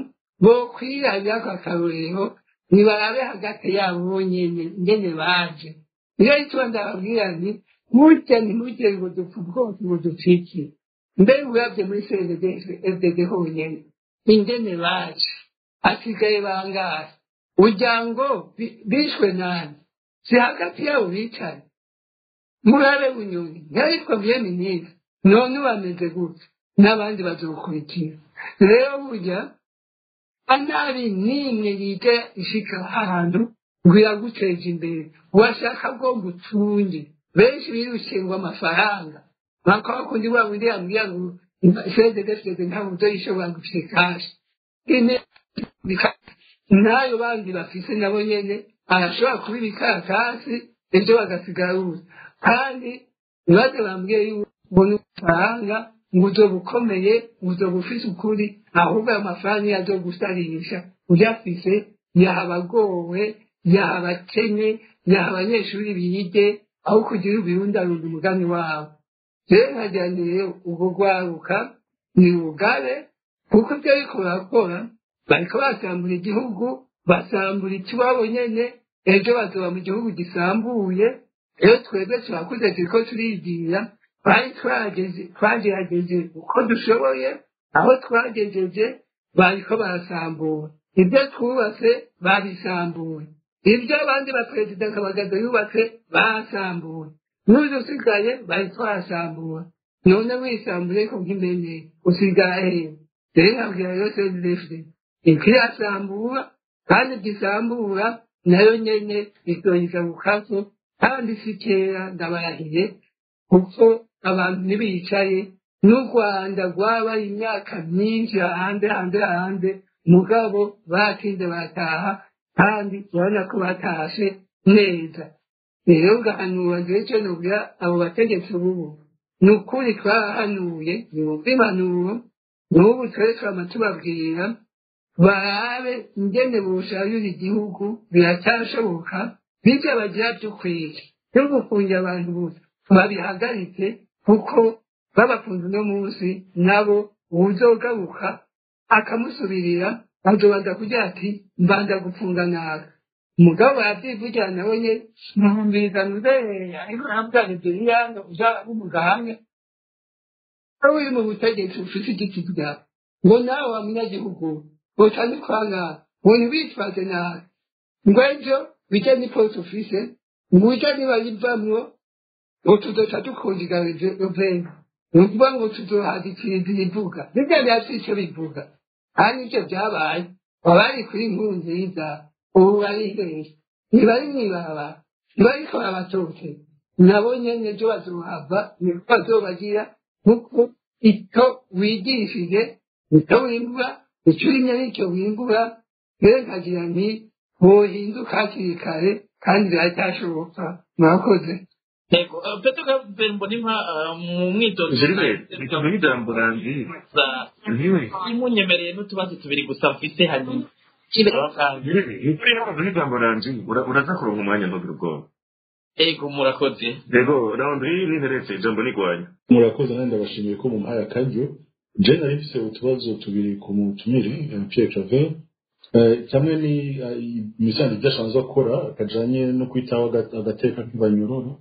bo kwirabira ako akarorero, nibarabe hagati yabo bonyene ingene baje. Niyo icyo ndababwira nti burya ntimugire ngo dupfe ubwose ngo dupfike. Mbega uravye muri CNDD-FDD honyene ingene baje, hasigaye bangahe? Ugira ngo bishwe nande? Si hagati yabo bicaye? Murabe Bunyoni ntiyitwa minisitiri, none bameze gutya n'abandi bazokurikira. Rero burya anabi nimwe yige ishika ahantu ngo iraguteza imbere, washaka agomba utunge. Benshi birukiye ngo amafaranga, bakaba kundi wa wundi yambwira ngo CNDD-FDD ntabwo uzoyishobora ngo ufise cash n'ayo bandi bafise, nabo nyene arashobora kuba ibikaratasi ejo bagasigara ubusa. Kandi ntibaze bambwiye yuko ngo n'amafaranga ngo uzoba ukomeye, ngo uzoba ufise ukuri, ahubwo ayo mafaranga niyo azogusarisha. Uyafise yaba agowe, yaba akene, yaba abanyeshuri bige aho kugira ubirundarunda umugani wabo. Rero nkagira nti rero ubwo rwaruka ni rugabe, kuko ibyo ariko barakora bariko basambura igihugu, basambura ikiwabo nyene, ejo bazoba mu gihugu gisambuye. Rero twebwe turakuze, turiko turigira, twari twagerageje uko dushoboye, aho twagejeje bariko barasambura ibyo twubatse, babisambuye ibyo abandi baperezida nka Bagaza yubatse, basambuye n'uyu usigaye bariko barasambura. None wisambuye ko nk'impene usigaye hehe? Rero nkabwira rero CNDD-FDD ikirasambura kandi gisambura nayo nyene izoyiza bukaso, kandi si kera, ndabarahiye, kuko abantu ntibicaye. N'u Rwanda rwabaye imyaka myinshi hanze hanze hanze, mugabo batinze barataha, kandi urabona ko batashe neza. Rero ngahanura ngewe, icyo nubwira abo bategetsi bubu ni ukuri twarahanuye, ntibumva impanuro. N'ubu twari twama tubabwira barabe ingene boshayura igihugu, biracyashoboka. Bijya bagira by'ukwica byo gufungira abantu bose babihagaritse, kuko babafunze uno munsi, nabo uwuzogaruka akamusubirira azobanza kugira ati mbanza gufunga nabi. Umugabo barabyivugira nawe nyene, mwumviriza nuzeya ariko aravuga ibyo uja umuganga aho uri mu butegetsi ufise igiti bwawe, ngo nawe wa munyagihugu utandukana ngo ntibitwaze nabi, ngo ejo bijya ni poste ufise, ngo ujya nibayivamwo ngo tuzoca dukundigarije uvenga, ni ukuvuga ngo tuzohadikiriza ibivuga bijya byatsi icyo bivuga. Kandi ibyo byabaye abari kuri Nkurunziza ubu bari hehe? Ntibari mw'ibarabara, ntibariko barabatoteza? Nabo nyene ejo bazohava niko bazobagira, kuko icyo wigishije nicyo wimbura, icyo urimye nicyo wimbura. Rero nkagira nti bohinduka hakiri kare, kandi biracyashoboka. Murakoze. Yego, Petero Claver Mbonimpa, mu mwitozo Gilbert, reka mvuge ijambo rangiye. Imunyemereye n'utubazo tubiri gusa mfise, hanyuma Gilbert, uri hano mvuge ijambo rangiye, uraza kuronka umwanya, ntugire ubwoba. Ego, murakoze. Yego, Landry ninteretse ijambo nigwanya. Murakoze, nanjye ndabashimiye ko mumpaye akaryo. Je nari mfise utubazo tubiri ku mutumire Pierre Claver. Kamwe ni imisanzu ibyo asanzwe akora kajanye no kwitaho agateka k'abanyororo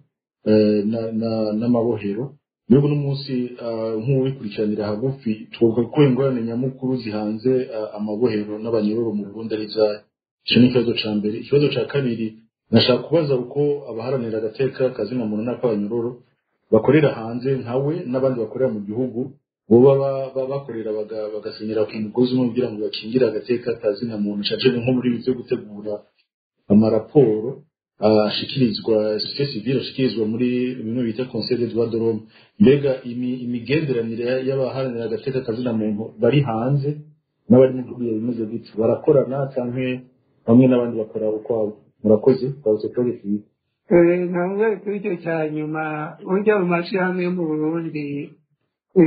n'amabohero. Mbega uno munsi, nk'uwikurikiranira hagufi, twovuga ko ingorane nyamukuru zihanze amabohero n'abanyororo mu Burundi ari izahe? Ico ni ikibazo ca mbere. Ikibazo ca kabiri nashaka kubaza uko abaharanira agateka kazina muntu n'ak'abanyororo bakorera hanze nkawe n'abandi bakorera mu gihugu boba bakorera bagasenyera ku mugozi umwe kugira ngo bakingire agateka kazina muntu, cane nko muri ibi vyo gutegura amaraporo ashikirizwa société civile, ashikirizwa muri bimwe bita Conseil des droits de l'homme? Mbega imigenderanire y'abaharanira agateka kazina muntu bari hanze n'abari mu gihugu bimeze gutyo? Barakorana canke bamwe n'abandi bakora ukwabo? Murakoze, twabutse kibazo cyiza. Ntabwo kuri icyo cya nyuma, burya mu mashyirahamwe yo mu Burundi,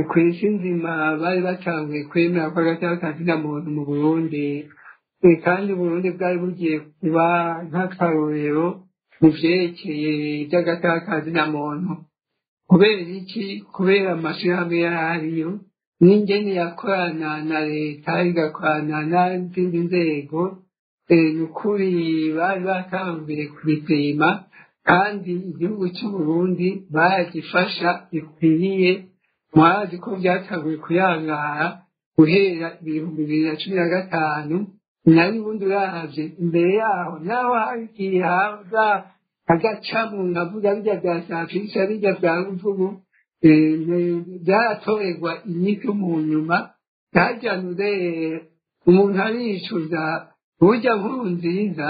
ku isi nzima bari batanguye kwemera ko agateka kazina muntu mu Burundi, kandi Uburundi bwari bugiye kuba nk'akarorero mu vyerekeye iby'agateka kazina muntu. Kubera iki? Kubera amashyirahamwe yari ariyo n'ingene yakorana na leta, igakorana n'izindi nzego. Ni ukuri bari batanguye kubipima, kandi igihugu cy'Uburundi baragifasha bikwiriye. Murazi ko byatanguye kuyangara guhera 2015, nayo ubundi uravye imbere yaho naho hagiye haza agacamo, nkavuga bijya bya safisha, bijya bya ruvubu, byaratorerwa inyito mu nyuma. Byajanure umuntu aricuza burya nkuru nziza.